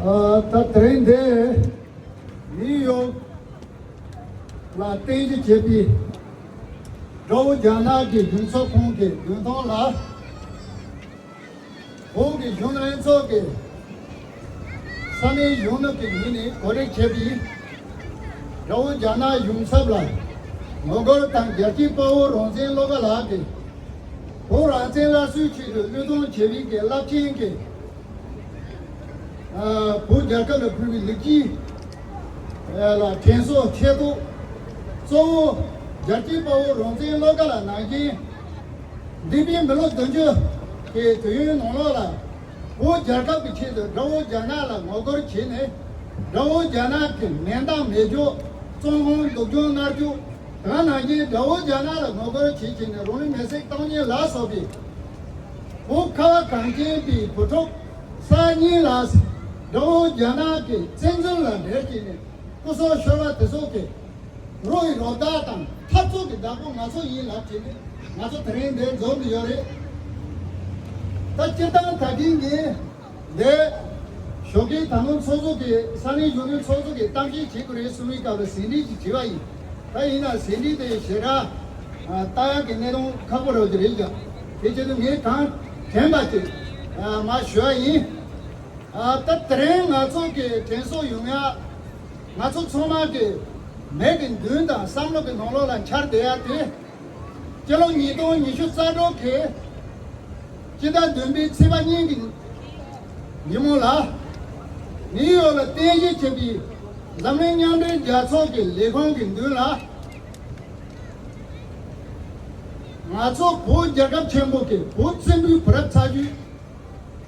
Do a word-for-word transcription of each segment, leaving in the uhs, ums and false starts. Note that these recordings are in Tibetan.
ད་དེ་རིང་འདི་ནིའུ་ཡོག་ལ་རྟེན་གཞི་བྱས་པའི་དགྲ་བོ་རྒྱ་ནག་གི་གཞུང་ཚབ་ཁང་གི་མདུན་ཐང་ལ། བོད་ཀྱི་གཞོན་ནུ་ལྷན་ཚོགས་ཀྱི་ས་གནས་གཞོན་ནུ་གི་ངོས་ནས་གོ་སྒྲིག་བྱས་པའི་དགྲ་བོ་རྒྱ་ནག་གཞུང་ཚབ་ལ་ངོ་རྒོལ་དང་། རྒྱལ་གཅེས་དཔའ་བོ་རང་བཙན་བློ་དགའ་ལགས་ཀྱིས་བོད་རང་བཙན་སླར་གསོའི་ཆེད་དུ་བློས་གཏོང་བྱས་པའི་གི་རླབས་ཆེན་གྱི་བོད་རྒྱལ་ཁབ་ལ་ཕུལ་བའི་ལེགས་སྐྱེས་ལ་དྲན་གསོ་ཆེད་དུ། གཙོ་བོ་རྒྱལ་གཅེས་དཔའ་བོ་རང་བཙན་བློ་དགའ་ལགས་ནང་བཞིན། འདས་པའི་མི་ལོ་བདུན་ཅུ་གི་དུས་ཡུན་ནང་ལོགས་ལ། བོད་རྒྱལ་ཁབ་ཀྱི་ཆེད་དུ་དགྲ་བོ་རྒྱ་ནག་ལ་ངོ་རྒོལ་བྱས་ནས། དགྲ་བོ་རྒྱ་ནག་གི་མེ་མདའ་མེ་སྒྱོགས་བཙོན་དབང་སྡུག་སྦྱོང་མནར་གཅོད་དང་། ནང་བཞིན་དགྲ་བོ་རྒྱ་ནག་ལ་ངོ་རྒོལ་བྱེད་བྱས་ནས་རང་ལུས་མེར་སྲེག་བཏང་མཁན་ལ་སོགས་པའི་བོད་ཁ་བ་གངས་ཅན་པའི་བུ་ཕྲུག་གསར་རྙིང་ལ། དགྲ་བོ་རྒྱ་ནག་གི་བཙན་འཛུལ་ལ་འབྲེལ་བྱས་ནས་སྐུ་སྲོག་ཤོར་བ་དེ་ཚོ་གི་རོ་ཡི་རོ་བདག་དང་འཐབ་རྩོད་ཀྱི་བདག་པོ་ང་ཚོ་ཡིན་ལབ་བྱས་ནས། ང་ཚོ་དེ་རིང་འདིར་འཛོམས་ཏེ་ཡོད་རེད། ད་སྤྱིར་བཏང་ད་གིན་ངས་འདི་ཞོགས་ཀའི་ད་ལོ་ཚོགས་གཙོ་གི་ས་གནས་གཞོན་ནུ་ཚོགས་གཙོ་གི་གཏམ་བཤད་བྱེད་དགོས་རེད་གསུང་བའི་སྐབས་ལ་ཟིན་བྲིས་ཅིག་བྲིས་པ་ཡིན། ད་ཡིན་ན་ཟིན་བྲིས་དེ་ཞེ་དྲག་ལྟ་ཡག་གི་གནས་སྟངས་ཁག་པོ་རེད་ཀྱི་རེད་ཀྱང་། དེ་བྱས་ཏེ་ངས་གང་དྲན་པ་ཅིག་མར་ཞུ་བ་ཡིན། ད་དེ་རིང་ང་ཚོ་གི་དྲན་གསོ་ཡོང་ཡག་ང་ཚོ་ཚང་མ་གི་མིག་གི་མདུན་དང་བསམ་བློ་གི་ནང་ལོགས་ལ་འཆར་བསྡད་ཡག་དེ། སྤྱི་ལོ་ཉིས་སྟོང་ཉི་ཤུ་རྩ་དྲུག་གི་སྤྱི་ཟླ་བདུན་པའི་ཚེས་པ་གཉིས་ཀྱི་ཉིན་མོ་ལ། ནིའུ་ཡོག་ལ་རྟེན་གཞི་བྱས་པའི་འཛམ་གླིང་མཉམ་འབྲེལ་རྒྱལ་ཚོགས་ཀྱི་ལས་ཁུངས་ཀྱི་མདུན་ལ། ང་ཚོ་བོད་རྒྱལ་ཁབ་ཆེན་པོ་གི་བོད་བཙན་པོའི་བུ་རབས་ཚ་རྒྱུད།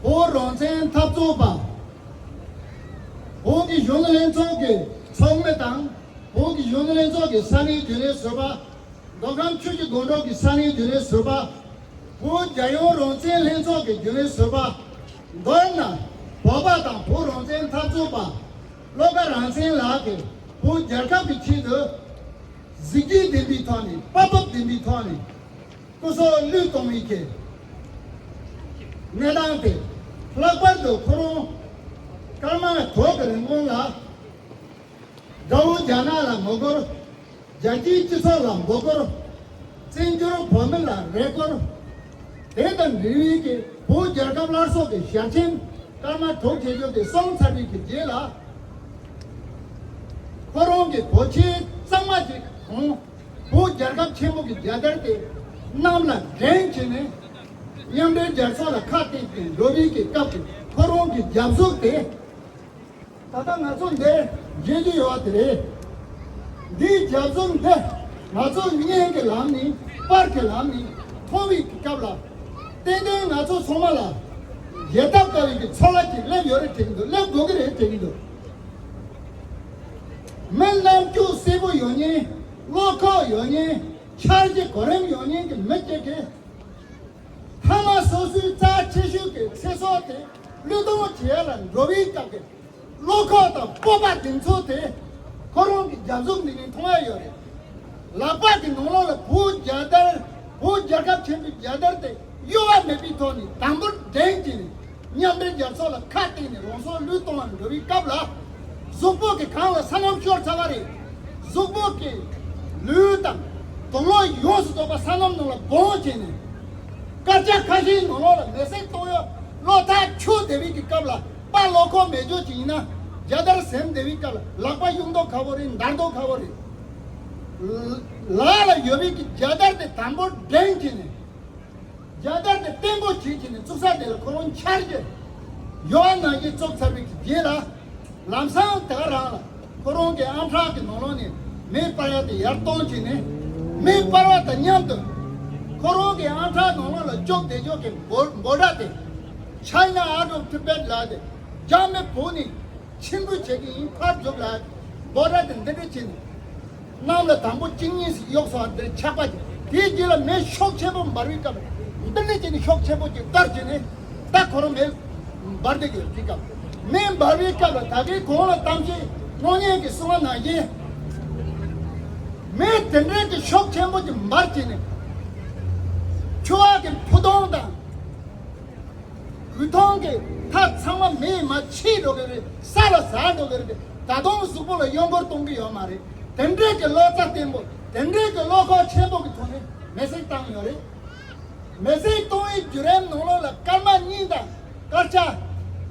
བོད་རང་བཙན་འཐབ་རྩོད་པ། བོད་ཀྱི་གཞོན་ནུ་ལྷན་ཚོགས་ཀྱི་ཚོགས་མི་དང་། བོད་ཀྱི་གཞོན་ནུ་ལྷན་ཚོགས་ཀྱི་ས་གནས་རྒྱུན་ལས་ཟུར་པ། མདོ་ཁམས་ཆུ་བཞི་སྒང་དྲུག་གི་ས་གནས་རྒྱུན་ལས་ཟུར་པ། བོད་རྒྱལ་ཡོངས་རང་བཙན་ལྷན་ཚོགས་ཀྱི་རྒྱུན་ལས་ཟུར་པ། མདོར་ན་བོད་པ་དང་བོད་རང་བཙན་འཐབ་རྩོད་པ་བློ་དགའ་རང་བཙན་ལགས་ཀྱིས་བོད་རྒྱལ་ཁབ་ཀྱི་ཆེད་དུ་གཟི་བརྗིད་ལྡན་པའི་ཐོག་ནས། དཔའ་སྤོབས་ལྡན་པའི་ཐོག་ནས་སྐུ་སྲོག་བློས་གཏོང་བའི་གི་གནས་སྟངས་དེ། ལྷག་པར་དུ་ཁོ་རང་སྐར་མ་དྲུག་གི་རིང་གོང་ལ། དགྲ་བོ་རྒྱ་ནག་ལ་ངོ་རྒོལ། རྒྱལ་སྤྱིའི་སྤྱི་ཚོགས་ལ་འབོད་སྐུལ། བཙན་བྱོལ་བོད་མི་ལ་རེ་སྐུལ། དེ་དང་འབྲེལ་བའི་གི་བོད་རྒྱལ་ཁབ་སླར་གསོ་གི་ཞལ་ཆེམས་སྐར་མ་དྲུག་བྱེད་རྒྱུ་དེ་སོང་ཚར་བའི་གི་རྗེས་ལ། ཁོ་རང་གི་བོད་ཆས་གཙང་མ་ཅིག་གོན། བོད་རྒྱལ་ཁབ་ཆེན་པོ་གི་རྒྱལ་དར་དེ་གནམ་ལ་བསྒྲེངས་བྱས་ནས། མཉམ་འབྲེལ་རྒྱལ་ཚོགས་ལ་ཁ་གཏད་དེ་འགྲོ་བའི་གི་སྐབས་ཀྱི་ཁོ་རང་གི་རྒྱབ་གཟུགས་དེ། ད་ལྟ་ང་ཚོ་འདིར་མཇལ་རྒྱུ་ཡོད་པ་དེ་རེད། འདིའི་རྒྱབ་གཟུགས་འདི་ང་ཚོ་བརྙན་གྱི་ལམ་ནས། པར་གྱི་ལམ་ནས་མཐོང་བའི་སྐབས་ལ། ཏན་ཏན་ང་ཚོ་ཚང་མ་ལ་ཡལ་ཐབས་དཀའ་བའི་གི་ཚོར་བ་ཅིག་སླེབས་ཡོད་རེད་དྲན་གྱི་འདུག་སླེབས་དགོས་ཀྱི་རེད་དྲན་གྱི་འདུག་མི་རྣམ་དཔྱོད་གསལ་པོ་ཡོད་མཁན། བློ་ཁོག་ཡོད་མཁན། འཆར་གཞི་གོ་རིམ་ཡོད་མཁན་གྱི་མི་གཅིག་གིས། ཐ་མ་སོ་སོའི་རྩ་ཆེ་ཤོས་ཀྱི་ཚེ་སྲོག་དེ་བློས་གཏོང་བྱེད་ཡ་ལ་འགྲོ་བའི་སྐབས་ཀྱི་བློ་ཁོག་དང་སྤོབས་པ་གདེང་ཚོད་དེ་ཁོ་རང་གི་རྒྱབ་གཟུགས་འདི་ནས་མཐོང་ཡ་ཡོད་རེད། ལག་པ་གི་ནང་ལོགས་ལ་བོད་རྒྱལ་དར། བོད་རྒྱལ་ཁབ་ཆེན་པོའི་རྒྱལ་དར་དེ་གཡོ་བ་མེད་པའི་ཐོག་ནས་དམ་པོར་བསྒྲེངས་བྱས་ནས། མཉམ་འབྲེལ་རྒྱལ་ཚོགས་ལ་ཁ་གཏད་ནས་རང་སྲོག་བློས་གཏོང་བར་འགྲོ་བའི་སྐབས་ལ། གཟུགས་པོ་གི་གང་ལ་ས་ནམ་ཤོར་ཚར་བ་རེད། གཟུགས་པོ་གི་ལུས་དང་དུག་ལོག་ཡོངས་སུ་རྫོགས་པ་ས་ནམ་ནང་ལ་སྦངས་བྱས་ནས། སྐར་ཆ་ཁ་ཤས་ནང་ལོགས་ལ་མེ་སྲེག་གཏོང་ཡག་བློ་ཐག་ཆོད་བསྡད་པའི་གི་སྐབས་ལ། དཔའ་བློ་ཁོག་མེད་རྒྱུ་ཅིག་ཡིན་ན། རྒྱལ་དར་ཟིན་བསྡད་པའི་སྐབས་ལ་ལག་པ་གཡུག་མདོག་ཁ་པོ་རེད། འདར་མདོག་ཁ་པོ་རེད། ལག་ལ་ཡོད་པའི་གི་རྒྱལ་དར་དེ་དམ་པོར་བསྒྲེངས་བྱས་ནས། རྒྱལ་དར་དེ་བརྟན་པོ་བྱེད་ཀྱི་ནས་བཙུགས་ས་དེ་ལ་ཁོ་རང་འཆར་གཞི་ཡོད་པ་ནང་བཞིན་བཙུགས་ཚར་བའི་རྗེས་ལ། ལམ་སང་དེ་ག་རང་ལ་ཁོ་རང་གི་ཨམ་ཕྲག་གི་ནང་ལོགས་ནས་མེ་སྤར་ཡག་དེ་ཡར་གཏོང་བྱས་ནས། མེ་སྤར་བ་དང་མཉམ་དུ་ཁོ་རང་གི་ཨམ་ཕྲག་ནང་ལོགས་ལ་བཅུག་བསྡད་ཆོག་གི་འབོ་འབོད་སྒྲ་དེ། China out of Tibet ལབ་སྟེ། རྒྱ་མི་བོད་ནས་ཕྱིར་འབུད་བྱེད་ཀྱི་ཡིན། ཕར་རྒྱུགས་ལབ། འབོད་སྒྲ་དེ་འདི་འདྲ་བྱས་ནས། གནམ་ལ་དམ་པོ་གཅིག་གཉིས་ཤིག་གཡོགས་སོང་བ་འདིར་ཆགས་པ་ཅིག་དེའི་རྗེས་ལ་མེ་ཤུགས་ཆེན་པོ་འབར་བའི་སྐབས། འདི་འདྲ་བྱས་ནས་ཤུགས་ཆེན་པོ་ཅིག་བཏར་བྱས་ནས། ད་ཁོ་རང་མེ་འབར་བསྡད་ཀྱི་ཡོད། དེའི་སྐབས་མེ་འབར་བའི་སྐབས་ལ་ད་གིན་གོང་ལ་གཏམ་བཤད་གནང་མཁན་གྱིས་གསུངས་པ་ནང་བཞིན། མེ་དེ་འདྲའི་གི་ཤུགས་ཆེན་པོ་ཅིག་འབར་བྱས་ནས། ཆུ་བ་གི་ཕུ་ཐང་དང་། གོས་ཐང་གི་ ད་ཚང་མ་མེ་མ་ཆད་འགྲོ་གི་རེད། ས་ལ་ཟག་འགྲོ་གི་རེད། ད་དུང་གཟུགས་པོ་ལ་གཡོ་འགུལ་གཏོང་གི་ཡོད་མ་རེད། དེ་འདྲའི་གི་བློ་རྩ་བརྟན་པོ། དེ་འདྲའི་གི་བློ་ཁོག་ཆེན་པོ་གི་ཐོག་ནས་མེ་སྲེག་བཏང་ཡོད་རེད། མེ་སྲེག་གཏོང་བའི་བརྒྱུད་རིམ་ནང་ལོགས་ལ་སྐར་མ་གཉིས་དང་སྐར་ཆ་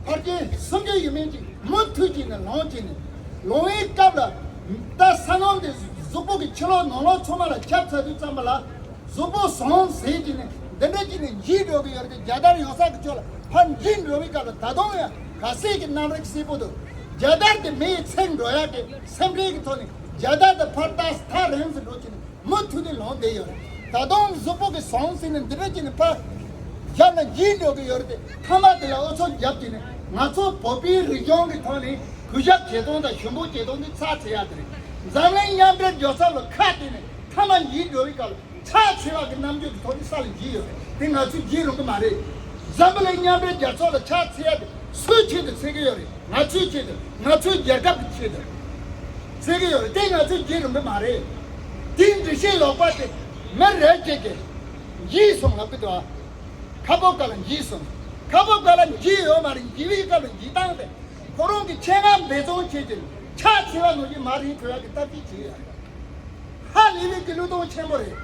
ཕལ་ཆེར་སུམ་ཅུ་ཡས་མས་ཅིག་མུ་མཐུད་ཀྱིས་ནས་ལངས་ཀྱིས་ནས་ལངས་པའི་སྐབས་ལ། ད་ས་སྣུམ་དེ་གཟུགས་པོ་གི་ཕྱི་ལོགས་ནང་ལོགས་ཚང་མ་ལ་ཁྱབ་ཚར་དུས་ཙམ་པ་ལ། གཟུགས་པོ་ཟུངས་ཟིན་གྱིས་ནས་འདི་འདྲ་གྱིས་ནས་འགྱིལ་འགྲོ་གི་ཡོད་རེད་དེ། རྒྱལ་དར་ཡོད་ས་གི་ཕྱོགས་ལ་ཕར་འགྱིལ་འགྲོ་བའི་སྐབས་ལ་ད་དུང་ཡང་ག་ཚད་ཀྱི་གནམ་རིགས་སྲིད་པོ་འདུག་རྒྱལ་དར་དེ་མེ་ཡིས་ཚིག་འགྲོ་ཡག་གི་སེམས་ཁྲལ་གྱི་ཐོག་ནས་རྒྱལ་དར་དེ་ཕར་ཏག་ཏག་རིང་ཙམ་འགྲོ་གྱིས་ནས་མུ་མཐུད་ནས་ལངས་བསྡད་ཡོད་རེད། ད་དུང་གཟུགས་པོ་གི་ཟུངས་ཟིན་ནས་འདི་འདྲ་གྱིས་ནས་ཕར་རྒྱབ་ལ་འགྱིལ་འགྲོ་གི་ཡོད་རེད་དེ། མཐའ་མ་དེ་ལ་ཨུ་ཚུགས་རྒྱབ་ཀྱིས་ནས་ང་ཚོ་བོད་པའི་རིག་གཞུང་གི་ཐོག་ནས་གུས་ཞབས་བྱེད་སྟངས་དང་ཞུ་འབོད་བྱེད་སྟངས་དེ་ཚགས་ཚུད་ཡག་དེ་རེད། འཛམ་གླིང་མཉམ་འབྲེལ་རྒྱལ་ཚོགས་ལ་ཁ་གཏད་ནས་མཐའ་མ་འགྱིལ་འགྲོ་བའི་སྐབས་ལ་ཕྱག་འཚལ་བ་གི་རྣམ་འགྱུར་གྱི་ཐོག་ནས་ས་ལ་འགྱིལ་ཡོད་རེད་དེ། ང་ཚོས་འགྱིལ་རུང་གི་མ་རེད། འཛམ་བུ་གླིང་མཉམ་འབྲེལ་རྒྱལ་ཚོགས་ལ་ཕྱག་འཚལ་ཡག་དེ་སུའི་ཆེད་དུ་འཚལ་གྱི་ཡོད་རེད། ང་ཚོའི་ཆེད་དུ། ང་ཚོའི་རྒྱལ་ཁབ་ཀྱི་ཆེད་དུ་འཚལ་གྱི་ཡོད་རེད་དེ། ང་ཚོས་འགྱིལ་རུང་གི་མ་རེད། དེའི་འགྲེལ་བཤད་ལོག་པ་དེ་མི་རེ་གཅིག་གིས་འགྱིལ་སོང་ལབ་གི་འདུག་ཨ། ཁ་སྤོབས་སྒང་ལ་འགྱིལ་སོང་། ཁ་སྤོབས་སྒང་ལ་འགྱིལ་ཡོད་མ་རེད། འགྱིལ་བའི་སྐབས་ལ་འགྱིལ་སྟངས་དེ་ཁོ་རང་གི་ཆེད་མངགས་འབད་བརྩོན་བྱེད་ཀྱི་ཕྱག་འཚལ་བ་ནང་བཞིན་མ་རེད། ཐོས་ཡག་གི་སྟབས་ཀྱིས་བྱེད་ཡ་ཧ་ལས་པའི་གི་བློས་གཏོང་ཆེན་པོ་རེད།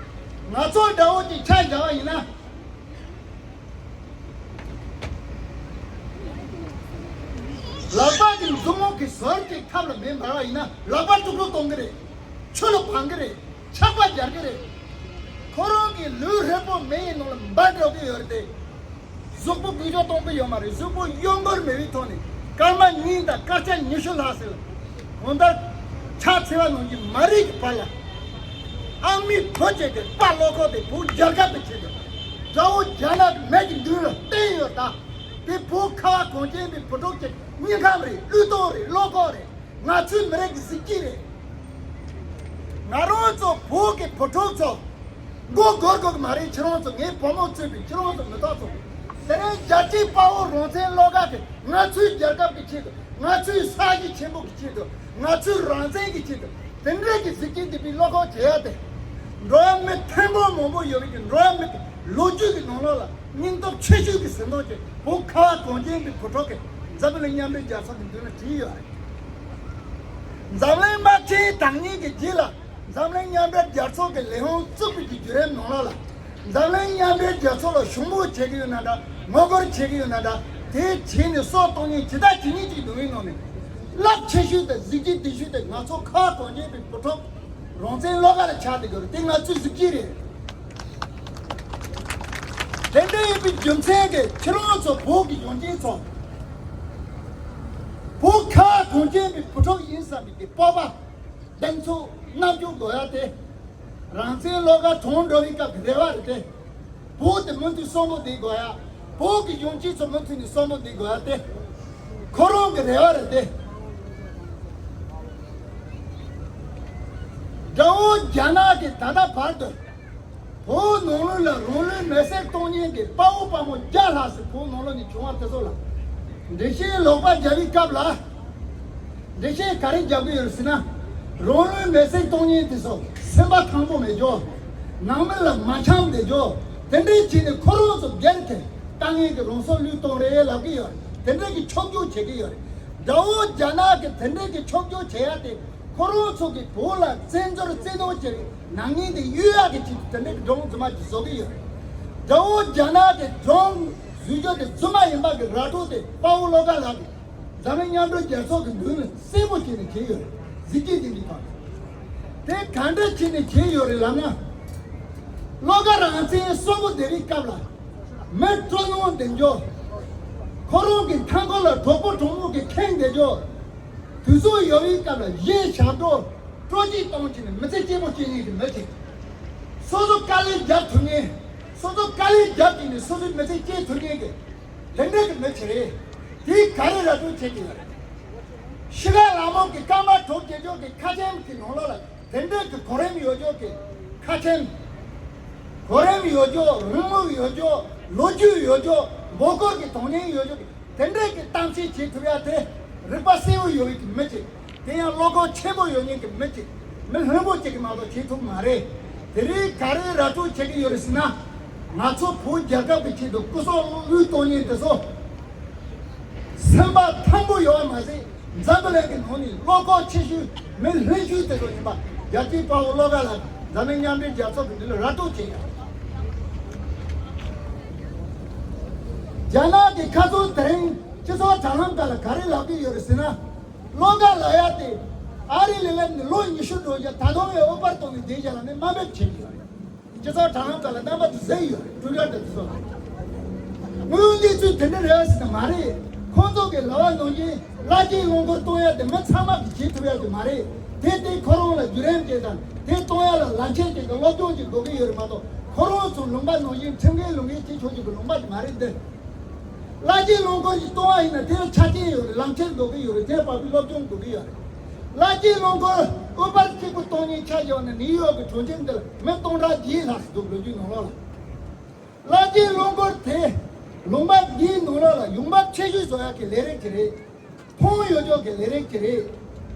ང་ཚོ་དགྲ་བོ་གཅིག་ཆ་བཞག་པ་ཡིན་ན། ལག་པ་གི་མཛུབ་མོ་གི་ཟུར་གཅིག་ཐབ་ལ་མེ་འབར་བ་ཡིན་ན་ལག་པ་དཀྲུག་དཀྲུག་གཏོང་གི་རེད། ཆུ་ལ་འཕང་གི་རེད། ཆག་པ་རྒྱག་གི་རེད། ཁོ་རང་གི་ལུས་ཧྲིལ་པོ་མེ་ཡི་ནང་ལ་འབར་འགྲོ་གི་ཡོད་རེད་དེ། གཟུགས་པོ་འགུལ་སྐྱོད་གཏོང་གི་ཡོད་མ་རེད། གཟུགས་པོ་གཡོ་འགུལ་མེད་པའི་ཐོག་ནས་སྐར་མ་གཉིས་དང་སྐར་ཆ་ཉི་ཤུ་ལྷག་ཙམ་གང་ལྟར་ཕྱག་འཚལ་བ་ནང་བཞིན་མ་རེད་ཀྱི་བར་ལ། ཨ་མའི་བུ་བྱས་ཏེ་དཔའ་བློ་ཁོག་དེ་བོད་རྒྱལ་ཁབ་ཀྱི་ཆེད་དུ། དགྲ་བོ་རྒྱ་ནག་གི་མི་གི་མདུན་ལ་བསྟན་ཡོད་ད། དེ་བོད་ཁ་བ་གངས་ཅན་པའི་བུ་ཕྲུག་ཅིག་སྙིང་ཁམས་རེད། བློས་གཏོང་རེད། བློ་ཁོག་རེད། ང་ཚོའི་མི་རིགས་ཀྱི་གཟི་བརྗིད་རེད། ང་རང་ཚོ་བོད་ཀྱི་བུ་ཕྲུག་ཚོ་མགོ་སྒུར་དགོས་ཀྱི་མ་རེད། ཁྱེད་རང་ཚོ། ངའི་བུ་མོ་གཙོས་པའི་ཁྱེད་རང་ཚོ་མི་ཐག་ཚོ། དེ་རིང་རྒྱལ་གཅེས་དཔའ་བོ་རང་བཙན་བློ་དགའ་གིས་ང་ཚོའི་རྒྱལ་ཁབ་ཀྱི་ཆེད་དུ། ང་ཚོའི་ས་གཞི་ཆེན་པོ་གི་ཆེད་དུ། ང་ཚོའི་རང་བཙན་གྱི་ཆེད་དུ། དེ་འདྲའི་གི་གཟི་བརྗིད་ལྡན་པའི་བློ་ཁོག་བྱེད་ཡ་དེ། འགྲོ་བ་མི་ཐེར་འབུམ་མང་པོ་ཡོད་པའི་གི་འགྲོ་བ་མི་གི་ལོ་རྒྱུས་ཀྱི་ནང་ལོགས་ལ་སྙིང་སྟོབས་ཆེ་ཤོས་ཀྱི་ཟིན་ཐོ་ཅིག་བོད་ཁ་བ་གངས་ཅན་པའི་བུ་ཕྲུག་གིས་འཛམ་བུ་གླིང་མཉམ་འབྲེལ་རྒྱལ་ཚོགས་ཀྱི་མདུན་ལ་བྲིས་ཡོད་རེད། འཛམ་གླིང་དམག་ཆེན་དང་ཉིན་གྱི་རྗེས་ལ། འཛམ་གླིང་མཉམ་འབྲེལ་རྒྱལ་ཚོགས་ཀྱི་ལས་ཁུངས་བཙུགས་པའི་གི་བརྒྱུད་རིམ་ནང་ལོགས་ལ། འཛམ་གླིང་མཉམ་འབྲེལ་རྒྱལ་ཚོགས་ལ་ཞུ་འབོད་བྱེད་ཀྱི་ཡོད་ན་འདྲ། ངོ་རྒོལ་བྱེད་ཀྱི་ཡོད་ན་འདྲ། དེ་བྱས་ནས་སྲོག་གཏོང་མཁན་ཇི་ལྟ་ཇི་སྙེད་ཅིག་འདུག་པའི་ནང་ནས། རླབས་ཆེ་ཤོས་དང་གཟི་བརྗིད་ལྡན་ཤོས་དེ་ང་ཚོ་ཁ་བ་གངས་ཅན་པའི་བུ་ཕྲུག་རང་བཙན་བློ་དགའ་ལ་ཆགས་བསྡད་ཀྱི་རེད། དེ་ང་ཚོའི་གཟི་བརྗིད་རེད། དེ་འདྲ་ཡིན་པའི་རྒྱུ་མཚན་གྱིས་ཁྱེད་རང་ཚོ་བོད་ཀྱི་གཞོན་སྐྱེས་ཚོ། བོད་ཁ་བ་གངས་ཅན་པའི་བུ་ཕྲུག་ཡིན་བསམ་པའི་གི་སྤོབས་པ། གདེང་ཚོད་རྣམ་འགྱུར་དགོས་ཡ་དེ། རང་བཙན་བློ་དགའ་གྲོངས་འགྲོ་བའི་སྐབས་ཀྱི་རེ་བ་རེད་དེ། བོད་དེ་མུ་མཐུད་གསོན་པོ་བསྡད་དགོས་ཡ། བོད་ཀྱི་གཞོན་སྐྱེས་ཚོ་མུ་མཐུད་ནས་གསོན་པོ་བསྡད་དགོས་ཡ་དེ། ཁོ་རང་གི་རེ་བ་རེད་དེ། དགྲ་བོ་རྒྱ་ནག་གིས་ད་ལྟ་བར་དུ། བོད་ནང་ལོགས་ལ་རང་ལུས་མེར་སྲེག་གཏོང་མཁན་གྱི་དཔའ་བོ་དཔའ་མོ་བརྒྱ་ལྷག་ཙམ་བོད་ནང་ལོགས་ནས་བྱུང་བ་དེ་ཚོ་ལ་འགྲེལ་བཤད་ལོག་པ་རྒྱབ་པའི་སྐབས་ལ། འགྲེལ་བཤད་ག་རེ་རྒྱབ་ཀྱི་ཡོད་ཟེར་ན། རང་ལུས་མེར་སྲེག་གཏོང་མཁན་དེ་ཚོ་སེམས་པ་ཐང་པོ་མེད་རྒྱུ། ནང་མི་ལ་མ་འཆམ་བསྡད་རྒྱུ། དེ་འདྲའི་བྱས་ནས་ཁོ་རང་ཚོ་སྒེར་གྱི་དཀའ་ངལ་གྱི་རང་སྲོག་བློས་གཏོང་རེད་ལབ་ཀྱི་ཡོད་རེད། དེ་འདྲའི་གི་ཕྱོགས་སྒྱུར་བྱེད་ཀྱི་ཡོད་རེད། དགྲ་བོ་རྒྱ་ནག་གིས་དེ་འདྲའི་གི་ཕྱོགས་སྒྱུར་བྱེད་ཡ་དེ། ཁོ་རང་ཚོ་གིས་བོད་ལ་བཙན་འཛུལ་བཙན་གནོན་བྱས་པའི་ནག་ཉེས་དེ་གཡོལ་ཡག་གི་ཆེད་དུ་དེ་འདྲའི་གི་སྒྲུང་རྫུན་མ་ཅིག་བཟོ་གི་ཡོད་རེད། དགྲ་བོ་རྒྱ་ནག་གི་སྒྲུང་བཟོ་རྒྱུ་དེ་རྫུན་མ་ཡིན་པ་གི་ར་སྤྲོད་དེ་དཔའ་བོ་བློ་དགའ་ལགས་ཀྱིས་འཛམ་གླིང་མཉམ་འབྲེལ་རྒྱལ་ཚོགས་ཀྱི་མདུན་ལ་གསལ་པོ་བྱས་ནས་བྱས་ཡོད་རེད། གཟི་བརྗིད་ལྡན་པའི་ཐོག་ནས། དེ་ག་འདྲ་བྱས་ནས་བྱས་ཡོད་རེད་ལབ་ན། བློ་དགའ་རང་བཙན་གསོན་པོ་བསྡད་པའི་སྐབས་ལ། མི་སྤྲོ་སྣང་ལྡན་རྒྱུ། ཁོ་རང་གི་མཐའ་འཁོར་ལ་གྲོགས་པོ་གྲོགས་མོ་གིས་ཁེངས་བསྡད་རྒྱུ། དུས་ཚོད་ཡོལ་བའི་སྐབས་ལ་གཞས་ཞབས་བྲོ་སྤྲོ་སྐྱིད་གཏོང་བྱས་ནས་མི་ཚེ་སྐྱིད་པོ་སྐྱེལ་མཁན་གྱི་མི་ཞིག་སོ་སོ་དཀའ་ལས་རྒྱབ་ཐུབ་མཁན། སོ་སོ་དཀའ་ལས་རྒྱབ་བྱས་ནས་སོ་སོའི་མི་ཚེ་སྐྱེལ་ཐུབ་མཁན་གྱི་དེ་འདྲ་གི་མི་ཞིག་རེད། དེས་ག་རེ་ར་སྤྲོད་བྱེད་ཀྱི་ཡོད་རེད། ཤི་ཁ་ལ་མོ་གི་སྐར་མ་དྲུག་བརྒྱད་ཅུ་གི་ཁ་ཆེམས་ཀྱི་ནང་ལོགས་ལ་དེ་འདྲ་གི་གོ་རིམ་ཡོད་རྒྱུ་གི་ཁ་ཆེམས། གོ་རིམ་ཡོད་རྒྱུ། རིང་ལུགས་ཡོད་རྒྱུ། ལོ་རྒྱུས་ཡོད་རྒྱུ། མགོ་སྐོར་གྱི་དོན་སྙིང་ཡོད་རྒྱུ། དེ་འདྲའི་གི་གཏམ་བཤད་བྱེད་ཐུབ་ཡ་དེ་རིག་པ་གསལ་བོ་ཡོད་པའི་གི་མི་ཅིག་དེ་ཡང་བློ་ཁོག་ཆེན་པོ་ཡོད་མཁན་གི་མི་ཅིག་མི་ལྷུན་པོ་ཅིག་གི་མ་གཏོགས་བྱེད་ཐུབ་མ་རེད། དེ་རིང་ག་རེ་ར་སྤྲོད་བྱེད་ཀྱི་ཡོད་རེད་ཟེར་ན། ང་ཚོ་བོད་རྒྱལ་ཁབ་ཀྱི་ཆེད་དུ་སྐུ་སྲོག་བློས་གཏོང་མཁན་དེ་ཚོ། ཁྱིམ་པ་ཐང་པོ་ཡོད་པ་མ་ཟད། འཛམ་བུ་གླིང་གི་ནང་ནས་བློ་ཁོག་ཆེ་ཤོས་མི་ལྷན་ཤོས་དེ་ཚོ་ཡིན་པ། རྒྱལ་གཅེས་དཔའ་བོ་བློ་དགའ་ལགས་འཛམ་གླིང་མཉམ་འབྲེལ་རྒྱལ་ཚོགས་ཀྱི་མདུན་ལ་ར་སྤྲོད་བྱས་ཡོད། རྒྱ་ནག་གི་ཁ་སང་དེ་རིང་སྤྱི་ཚོགས་དྲ་ལམ་སྒང་ལ་ག་རེ་ལབ་ཀྱི་ཡོད་རེད་ཟེར་ན། བློ་དགའ་ལགས་ཡ་དེ་ཨ་རི་ལ་སླེབས་ནས་ལོ་ཉི་ཤུ་འགྲོ་རྒྱུ། ད་དུང་ཡང་ཨུ་པར་བཏང་ནས་བསྡད་རྒྱུ་ལ་ནི་དམའ་འབེབས་བྱེད་ཀྱི་ཡོད་རེད། སྤྱི་ཚོགས་དྲ་ལམ་སྒང་ལ་རྣམ་པ་ཚོ་གཟིགས་ཡོད་རེད། ཊུ་ཝི་ཊར་དང་དེ་ཚོ་ལ། དངོས་ཡོད་གནས་ཚུལ་དེ་འདྲ་རེད་ཟེར་ན་མ་རེད། ཁོང་ཚོ་གི་ལབ་པ་ནང་བཞིན་བླ་སྤྱིའི་རླངས་འཁོར་གཏོང་ཡ་དེ་མི་ཚང་མ་གིས་བྱེད་ཐུབ་ཡ་དེ་མ་རེད། དེ་དེ་ཁོ་རང་ལ་བརྒྱུད་རིམ་ཅིག་དང་དེ་གཏོང་ཡ་ལ་ལམ་ཁྱེར་ཅིག་དང་སློབ་སྦྱོང་ཅིག་དགོས་ཀྱི་ཡོད་རེད་མ་གཏོགས། ཁོ་རང་ཚོ་ལུང་པ་ནང་བཞིན་ཁྲིམས་འགལ་ལུང་འགལ་བྱེད་ཆོག་རྒྱུ་གི་ལུང་པ་དེ་མ་རེད་འདི། བླ་སྤྱིའི་རླངས་འཁོར་ཞིག་གཏོང་བ་ཡིན་ན་དེ་ལ་ཆ་རྐྱེན་ཡོད་རེད། ལམ་ཁྱེར་དགོས་ཀྱི་ཡོད་རེད། དེ་བར་དུ་སློབ་སྦྱོང་དགོས་ཀྱི་ཡོད་རེད། བླ་སྤྱིའི་རླངས་འཁོར་ཨུ་པར་གཅིག་པུ་གཏོང་མཁན་ཆ་བཞག་ན་ནིའུ་ཡོག་གི་གྲོང་ཁྱེར་འདི་ལ་མི་སྟོང་ཕྲག་བརྒྱད་ལྷག་ཙམ་འདུག་ལོ་རྒྱུས་ནང་ལོགས་ལ། བླ་སྤྱིའི་རླངས་འཁོར་དེ་ལུང་པ་འདིའི་ནང་ལོགས་ལ་ཡོང་འབབ་ཆེ་ཤོས་བཟོ་ཡག་གི་ལས་རིགས་ཅིག་རེད། ཕོན་ཡོད་ཅོག་གི་ལས་རིགས་ཅིག་རེད།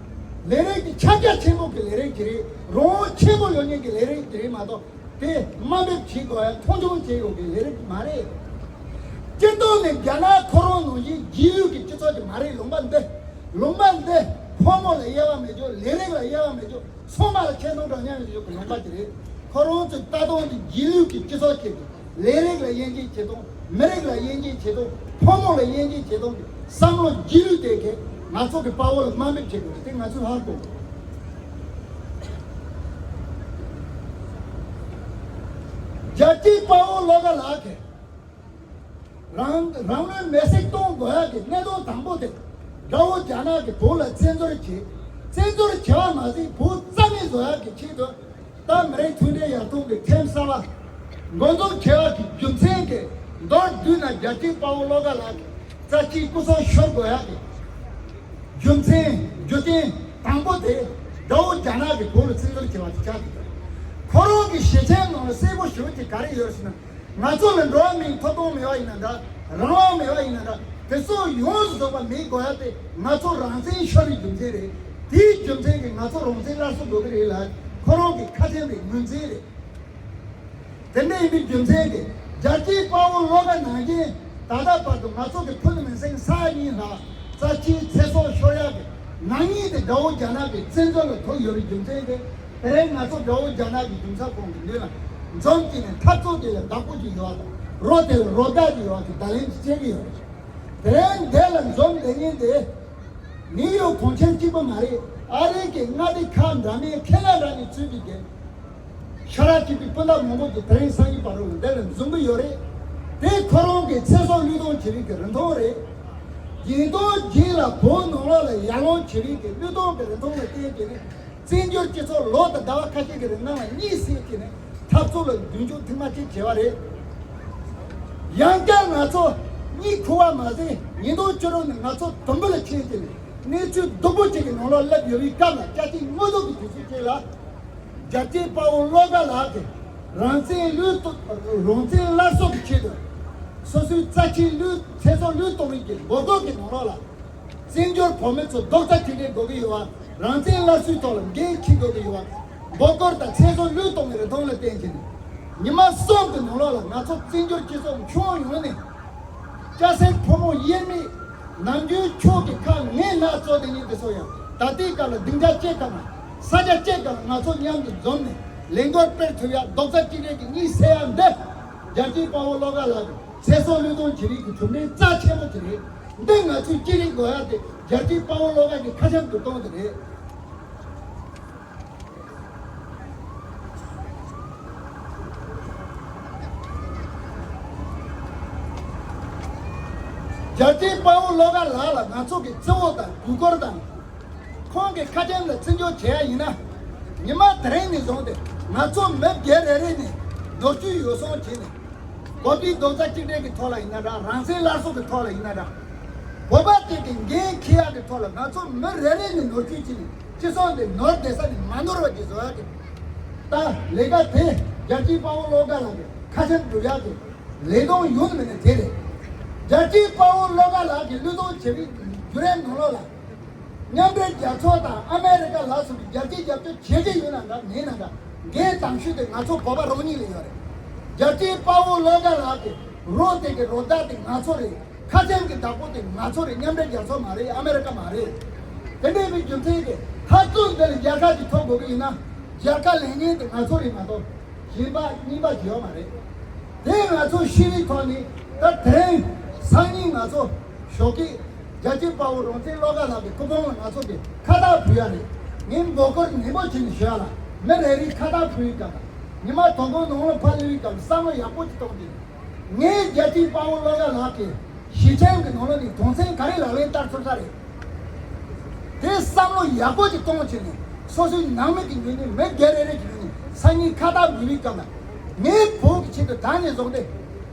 ལས་རིགས་ཀྱི་ཁྱབ་རྒྱ་ཆེན་པོ་གི་ལས་རིགས་ཅིག་རེད། རང་དབང་ཆེན་པོ་ཡོད་མཁན་གྱི་ལས་རིགས་ཅིག་རེད་མ་གཏོགས། དེ་དམའ་འབེབས་བྱེད་དགོས་ཡ་མཐོང་ཆུང་བྱེད་དགོས་ཀྱི་ལས་རིགས་མ་རེད། སྤྱིར་བཏང་ནས་རྒྱ་ནག་ཁོ་རང་ནང་བཞིན་རྗེས་ལུས་ཀྱི་སྤྱི་ཚོགས་ཅིག་མ་རེད། ལུང་པ་འདི། ལུང་པ་འདི་ཕོ་མོ་ལ་དབྱེ་བ་མེད་ཅོག་ལས་རིགས་ལ་དབྱེ་བ་མེད་ཅོག་ཚང་མ་ལ་ཁྱད་སྣང་འདྲ་མཉམ་ཡོད་ཅོག་གི་ལུང་པ་ཅིག་རེད། ཁོ་རང་ཚོའི་ལྟ་སྟངས་འདི་རྗེས་ལུས་ཀྱི་སྤྱི་ཚོགས་ཅིག་གི་ལས་རིགས་ལ་དབྱེ་འབྱེད་བྱེད་སྟངས། མི་རིགས་ལ་དབྱེ་འབྱེད་བྱེད་སྟངས། ཕོ་མོ་ལ་དབྱེ་འབྱེད་བྱེད་སྟངས་ཀྱི་བསམ་བློ་རྗེས་ལུས་དེ་གས་ང་ཚོ་གི་དཔའ་བོ་ལ་དམའ་འབེབས་བྱེད་དགོས་རེད། དེ་ང་ཚོས་ཧ་གོ་དགོས། རྒྱལ་གཅེས་དཔའ་བོ་བློ་དགའ་ལགས་ཀྱིས་རང་རང་ལུས་མེར་སྲེག་གཏོང་དགོས་ཡག་གི་གནད་དོན་དང་པོ་དེ། དགྲ་བོ་རྒྱ་ནག་གིས་བོད་ལ་བཙན་འཛུལ་བྱས། བཙན་འཛུལ་བྱས་པ་མ་ཟད་བོད་རྩ་མེད་བཟོ་ཡག་གི་ཆེད་དུ། ད་མི་རིགས་མཐུན་སྒྲིལ་ཡར་ཐོན་གྱི་ཐེངས་གསར་པ་འགོ་འཛུགས་བྱས་པ་གི་རྒྱུ་མཚན་གྱིས་མདོར་བསྡུས་ན་རྒྱལ་གཅེས་དཔའ་བོ་བློ་དགའ་ལགས་ཀྱི་རྩ་ཆེའི་སྐུ་སྲོག་ཤོར་དགོས་ཡག་གི་རྒྱུ་མཚན་རྒྱུ་རྐྱེན་དང་པོ་དེ། དགྲ་བོ་རྒྱ་ནག་གིས་བོད་ལ་བཙན་འཛུལ་བྱས་པ་དེ་ཆགས་ཀྱི་འདུག་ཁོ་རང་གི་ཞལ་ཆེམས་ནང་ལ་གསལ་པོ་ཞུ་གི་ག་རེ་ཡོད་ཟེར་ན། ང་ཚོ་ལ་འགྲོ་བ་མིའི་ཐོབ་ཐང་མེད་པ་ཡིན་ན་འདྲ། རང་དབང་མེད་པ་ཡིན་ན་འདྲ། དེ་ཚོ་ཡོངས་སུ་རྫོགས་པ་མེད་དགོས་ཡ་དེ་ང་ཚོ་རང་བཙན་ཤོར་བའི་རྒྱུ་མཚན་རེད། དེའི་རྒྱུ་མཚན་གྱིས་ང་ཚོ་རང་བཙན་སླར་གསོ་དགོས་ཀྱི་རེད་ལ། ཁོ་རང་གི་ཁ་ཆེམས་རེད། ངོས་འཛིན་རེད། དེ་འདྲ་ཡིན་པའི་རྒྱུ་མཚན་གྱིས་རྒྱལ་གཅེས་དཔའ་བོ་བློ་དགའ་ནང་བཞིན་ད་ལྟ་བར་དུ་ང་ཚོ་གི་ཕུ་ནུ་མིང་སྲིང་ས་གཉིས་ལྷག་རྩ་ཆེའི་ཚེ་སྲོག་ཤོར་ཡག་གི་ནག་ཉེས་དེ་དགྲ་བོ་རྒྱ་ནག་གི་བཙན་འཛུལ་ལ་ཐུག་ཡོད་པའི་རྒྱུ་མཚན་གྱིས། དེ་རིང་ང་ཚོ་དགྲ་བོ་རྒྱ་ནག་གི་གཞུང་ཚབ་ཁང་གི་མདུན་ལ་འཛོམས་བྱས་ནས་འཐབ་རྩོད་དེ་ལ་བདག་པོ་ཅིག་ཡོད་པ་དང་། རོ་དེ་ལ་རོ་བདག་ཅིག་ཡོད་པ་དེ་བརྡ་ལན་ཅིག་སྤྲད་ཀྱི་ཡོད་རེད། དེ་རིང་འདི་ལ་འཛོམས་བསྡད་མཁན་དེ་ནིའུ་ཡོག་གྲོང་ཁྱེར་གཅིག་པུ་མ་རེད། ཨ་རི་གི་མངའ་སྡེ་ཁག་འདྲ་མིན་ཁེ་ལ་འདྲ་ནས་ཚུད་པའི་དེ། ཤ་ར་གཅིག་པའི་སྤུན་ཟླ་མང་པོ་ཅིག་དེ་རིང་སང་ཉིན་བར་དུ་འདི་ལ་འཛོམས་ཀྱི་ཡོད་རེད། དེ་ཁོ་རང་གི་ཚེ་སྲོག་བློས་གཏོང་བྱེད་རིགས་ཀྱི་རིན་ཐང་རེད། ཡིན་དང་རྗེས་ལ་བོད་ནང་ལོགས་ལ་ཡར་ལངས་བྱེད་རིགས་ཀྱི་བློས་གཏོང་གི་རིན་ཐང་ལ་བརྟེན་བྱས་ནས། བཙན་བྱོལ་སྤྱི་ཚོགས་ལོ་དང་ཟླ་བ་ཁ་ཤས་ཀྱི་རིང་ནང་ལ་གཉིད་སད་བྱས་ནས་འཐབ་རྩོད་ལ་མདུན་ལྕོག་ཐེངས་མ་གཅིག་བྱས་པ་རེད། ཡང་བསྐྱར་ང་ཚོ་གཉིད་ཁུག་པ་མ་ཟད། ཉིས་སྟོང་བཅུ་དྲུག་ནས་ང་ཚོ་དུམ་བུ་ལ་ཕྱིན་བྱས་ནས་གནས་ཚུལ་སྡུག་པོ་ཅིག་གི་ནང་ལོགས་སླེབས་ཡོད་པའི་སྐབས་ལ། སྐྱ་ཐིག་དངོས་ཐོག་གི་དུས་ཚོད་ཅིག་ལ། རྒྱལ་གཅེས་དཔའ་བོ་བློ་དགའ་ལགས་ཀྱིས་རང་བཙན་བློས་གཏོང་། རང་བཙན་སླར་གསོ་གི་ཆེད་དུ་སོ་སོའི་རྩ་ཆེའི་བློས། ཚེ་སྲོག་བློས་གཏོང་བའི་གི་འབོད་སྐུལ་གྱི་ནང་ལོགས་ལ། བཙན་བྱོལ་བོད་མི་ཚོ་རྡོག་རྩ་གཅིག་སྒྲིལ་དགོས་ཀྱི་ཡོད་པ། རང་བཙན་སླར་གསོའི་ཐོག་ལ་འགན་འཁྱེར་དགོས་ཀྱི་ཡོད་པ། འབོད་སྐུལ་དང་ཚེ་སྲོག་བློས་གཏོང་བའི་རིན་ཐང་ལ་བརྟེན་བྱས་ནས། ཉི་མ་གསུམ་གྱི་ནང་ལོགས་ལ་ང་ཚོ་བཙན་བྱོལ་སྤྱི་ཚོགས་ཁྱོན་ཡོངས་ནས། སྐྱ་སེར་ཕོ་མོ་དབྱེར་མེད། ནམ་རྒྱུན་ཕྱོགས་ཀྱི་ཁ་ངན་ན་གཙོ་དེ་ཉིད་དེ་ཚོ་ཡང་ད་ལྟའི་སྐབས་ལ་སྡིངས་ཆ་གཅིག་སྒང་ལ། ས་ཆ་གཅིག་སྒང་ལ་ང་ཚོ་མཉམ་དུ་འཛོམས་ནས་ལས་འགུལ་སྤེལ་ཐུབ་ཡ། རྡོག་རྩ་གཅིག་སྒྲིལ་གྱི་གཉིད་སད་ཡ་འདི། རྒྱལ་གཅེས་དཔའ་བོ་བློ་དགའ་ལགས་ཀྱི་ཚེ་སྲོག་བློས་གཏོང་བྱེད་རིགས་ཀྱི་གྲུབ་འབྲས་རྩ་ཆེན་པོ་དེ་རེད། འདི་ང་ཚོས་ཅི་རིགས་དགོས་ཡ་དེ་རྒྱལ་གཅེས་དཔའ་བོ་བློ་དགའ་གི་ཁ་ཆེམས་སུ་བཏོན་དེ་རེད། རྒྱལ་གཅེས་དཔའ་བོ་བློ་དགའ་ལགས་ལ་ང་ཚོ་གི་བརྩི་བ་དང་གུས་བཀུར་དང་། ཁོང་གི་ཁ་ཆེམས་ལ་བརྩི་འཇོག་བྱེད་ཡ་ཡིན་ན། ཉི་མ་དེ་རིང་ནས་བཟུང་སྟེ་ང་ཚོ་མི་སྒེར་རེ་རེ་ནས་ནོར་འཁྲུལ་ཡོ་བསྲང་བྱས་ནས། བོད་པའི་རྡོག་རྩ་གཅིག་སྒྲིལ་གྱི་ཐོག་ལ་ཡིན་ན་འདྲ། རང་བཙན་སླར་གསོ་གི་ཐོག་ལ་ཡིན་ན་འདྲ། བོད་པ་དེ་གི་འགན་འཁྱེར་ཡག་གི་ཐོག་ལ་ང་ཚོ་མི་རེ་རེ་ནས་ནོར་འཁྲུལ་བྱས་ནས། སྤྱི་ཚོགས་འདི་ནོར་བསྡད་ས་ནས་མ་ནོར་བ་ཅིག་བཟོ་ཡག་གི། ད་ལས་ཀ་དེ་རྒྱལ་གཅེས་དཔའ་བོ་བློ་དགའ་ལགས་ཀྱི་ཁ་ཆེམས་སྒྲུབ་ཡག་གི་ལས་དོན་ཡོད་མེད་ནི་དེ་རེད། རྒྱལ་གཅེས་དཔའ་བོ་བློ་དགའ་ལགས་ཀྱིས་བློས་གཏོང་བྱེད་པའི་བརྒྱུད་རིམ་ནང་ལོགས་ལ། མཉམ་འབྲེལ་རྒྱལ་ཚོགས་དང་ཨ་མེ་རི་ཀ་ལ་སོགས་པའི་རྒྱལ་སྤྱིའི་རྒྱབ་སྐྱོར་བྱེད་ཀྱི་ཡོད་ན་འདྲ་མེད་ན་འདྲ། འགན་དང་ཤུགས་དེ་ང་ཚོ་བོད་པ་རང་ཉིད་ལ་ཡོད་རེད། རྒྱལ་གཅེས་དཔའ་བོ་བློ་དགའ་ལགས་ཀྱི་རོ་དེ་གི་རོ་བདག་དེ་ང་ཚོ་རེད། ཁ་ཆེམས་ཀྱི་བདག་པོ་དེ་ང་ཚོ་རེད། མཉམ་འབྲེལ་རྒྱལ་ཚོགས་མ་རེད། ཨ་མེ་རི་ཀ་མ་རེད། དེ་འདྲའི་བའི་རྒྱུ་མཚན་གྱིས་འཐབ་རྩོད་འདི་ལ་རྒྱལ་ཁ་ཅིག་ཐོབ་དགོས་ཀྱི་ཡིན་ན། རྒྱལ་ཁ་ལེན་མཁན་དེ་ང་ཚོ་རེད་མ་གཏོགས། གཞན་པ་རྙིང་པ་ཞིག་ཡོད་མ་རེད། དེ་ང་ཚོ་ཤེས་རིག་ཐོག་ནས་ད་དེ་རིང་སང་ཉིན་ང་ཚོ་ཞོགས་ཀས་རྒྱལ་གཅེས་དཔའ་བོ་རང་བཙན་བློ་དགའ་ལགས་ཀྱི་སྐུ་ཕུང་ལ་ང་ཚོ་གི་ཁ་བཏགས་ཕུལ་ཡ་རེད། ངས་འབོད་སྐུལ་ནན་པོ་བྱས་ནས་ཞུ་ཡ་ལ། མི་རེ་རེའི་ཁ་བཏགས་ཕུལ་བའི་སྐབས་ལ། ཉི་མ་དོ་དགོང་ནང་ལ་ཕར་སླེབས་པའི་སྐབས་ལ་བསམ་བློ་ཡག་པོ་ཅིག་གཏོང་རྒྱུ་རེད། ངས་རྒྱལ་གཅེས་དཔའ་བོ་བློ་དགའ་ལགས་ཀྱི་ཞལ་ཆེམས་ཀྱི་ནང་ལོགས་ནས་དོན་ཚན་ག་རེ་ལག་ལེན་བསྟར་ཐུབ་ས་རེད། དེ་བསམ་བློ་ཡག་པོ་ཅིག་གཏོང་བྱས་ནས། སོ་སོའི་ནང་མི་གི་ངོས་ནས། མི་སྒེར་རེ་རེ་གི་ངོས་ནས་སང་ཉིན་ཁ་བཏགས་འབུལ་བའི་སྐབས་ལ། ངས་བོད་ཀྱི་ཆེད་དུ་ད་ནས་བཟུང་སྟེ་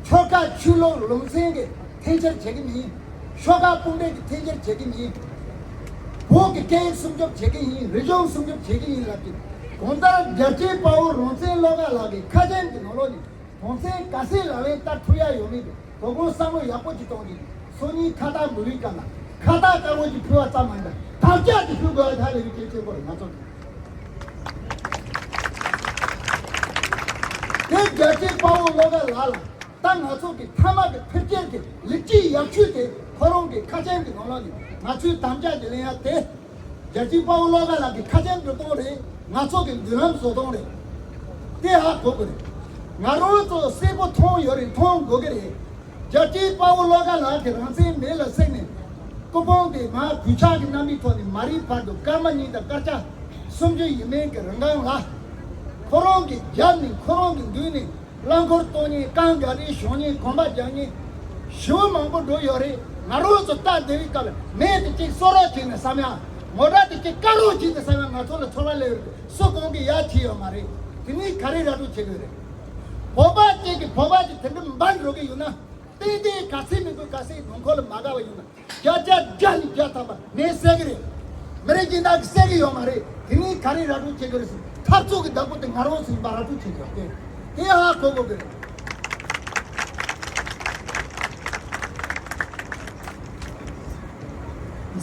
ཆོལ་ཁ་ཆོས་ལུགས་ལུང་ཚན་གྱི་འཐེན་འཁྱེར་བྱེད་ཀྱི་མིན། ཤོག་ཁག་དཔུང་སྡེ་གི་འཐེན་འཁྱེར་བྱེད་ཀྱི་མིན། བོད་ཀྱི་སྐད་ཡིག་སྲུང་སྐྱོབ་བྱེད་ཀྱི་ཡིན། རིག་གཞུང་སྲུང་སྐྱོབ་བྱེད་ཀྱི་ཡིན་ལབ་ཀྱི། གང་ལྟར་རྒྱལ་གཅེས་དཔའ་བོ་རང་བཙན་བློ་དགའ་ལགས་ཀྱི་ཁ་ཆེམས་ཀྱི་ནང་ལོགས་ནས་དོན་ཚན་ག་ཚད་ལག་ལེན་བསྟར་ཐུབ་ཡ་ཡོད་མེད་དེ་དོ་དགོང་བསམ་བློ་ཡག་པོ་ཅིག་གཏོང་གི། སང་ཉིན་ཁ་བཏགས་འབུལ་བའི་སྐབས་ལ་ཁ་བཏགས་དཀར་པོ་ཅིག་ཕུལ་བ་ཙམ་མ་ཡིན་པར་དམ་བཅའ་ཅིག་ཕུལ་དགོས་པ་ད་ལས་རིགས་གལ་ཆེན་པོ་རེད། ང་ཚོ་དེ་རྒྱལ་གཅེས་དཔའ་བོ་བློ་དགའ་ལགས་ལ། ད་ང་ཚོ་གི་མཐའ་མ་གི་ཕལ་ཆེར་གྱི་ལེགས་སྐྱེས་ཡག་ཤོས་དེ་ཁོ་རང་གི་ཁ་ཆེམས་ཀྱི་ནང་ལོགས་ནས་ང་ཚོའི་དམ་བཅའ་དེ་ལེན་ཡ་དེ། རྒྱལ་གཅེས་དཔའ་བོ་བློ་དགའ་ལགས་ཀྱི་ཁ་ཆེམས་འགྲོ་སྟངས་རེད། ང་ཚོ་གི་མདུན་ལམ་བཟོ་སྟངས་རེད། དེ་ཧ་གོ་དགོས་རེད། ང་རང་ཚོ་གསལ་པོ་མཐོང་ཡོད་རེད། མཐོང་དགོས་ཀྱི་རེད། རྒྱལ་གཅེས་དཔའ་བོ་བློ་དགའ་ལགས་ཀྱི་རང་བཙན་མེ་ལ་བསྲེགས་ནས་སྐུ་ཕུང་དེ་མར་གོད་ཆག་གི་རྣམ་པའི་ཐོག་ནས་མ་རིག་བར་དུ་སྐར་མ་གཉིས་དང་སྐར་ཆ་སུམ་ཅུ་ཡས་མས་ཀྱི་རིང་གང་ལ། ཁོ་རང་གི་རྒྱབ་ནས་ཁོ་རང་གི་མདུན་ནས། རླངས་འཁོར་གཏོང་མཁན། རྐང་རྒྱག་མཁན། ཞོན་མཁན། གོམ་པ་རྒྱག་མཁན་ཞེ་པོ་མང་པོ་འགྲོ་ཡོད་རེད། ང་རང་ཚོ་ལྟ་བསྡད་པའི་སྐབས་ལ་མེ་དེ་གཅིག་གསོད་རོགས་བྱས་ན་བསམ་ཡ། མོ་ཊ་དེ་གཅིག་བཀག་རོགས་བྱས་ན་བསམ་ཡ། ང་ཚོ་ལ་ཚོར་བ་སླེབས་ཡོད་རེད། སུ་གང་གིས་ཡ་བྱས་ཡོད་མ་རེད། དེ་ནས་ག་རེ་ར་སྤྲོད་བྱེད་དགོས་རེད། བོད་པ་གཅིག་གིས་བོད་པ་གཅིག་དེ་འདྲ་འབར་འགྲོ་གི་ཡོད་ན། ཏན་ཏན་ག་ཚད་མི་དགོས་ག་ཚད་ནང་ཁོག་ལ་མ་དགའ་བ་ཡོད་ན། བརྒྱ་ཆ་བརྒྱ་ནས་བརྒྱ་ཐམ་པ་ངས་བསད་ཀྱི་རེད། མི་རིགས་སྦྱིན་བདག་གིས་བསད་ཀྱི་ཡོད་མ་རེད། དེ་ནས་ག་རེ་ར་སྤྲོད་བྱེད་ཀྱི་རེད་ཟེར། འཐབ་རྩོད་ཀྱི་བདག་པོ་དེ་ང་རང་ཚོ་ཡིན་པ་ར་སྤྲོད་བྱེད་ཀྱི་ཡོད་དེ། དེ་ཧ་གོ་དགོས་ཀྱི་རེད།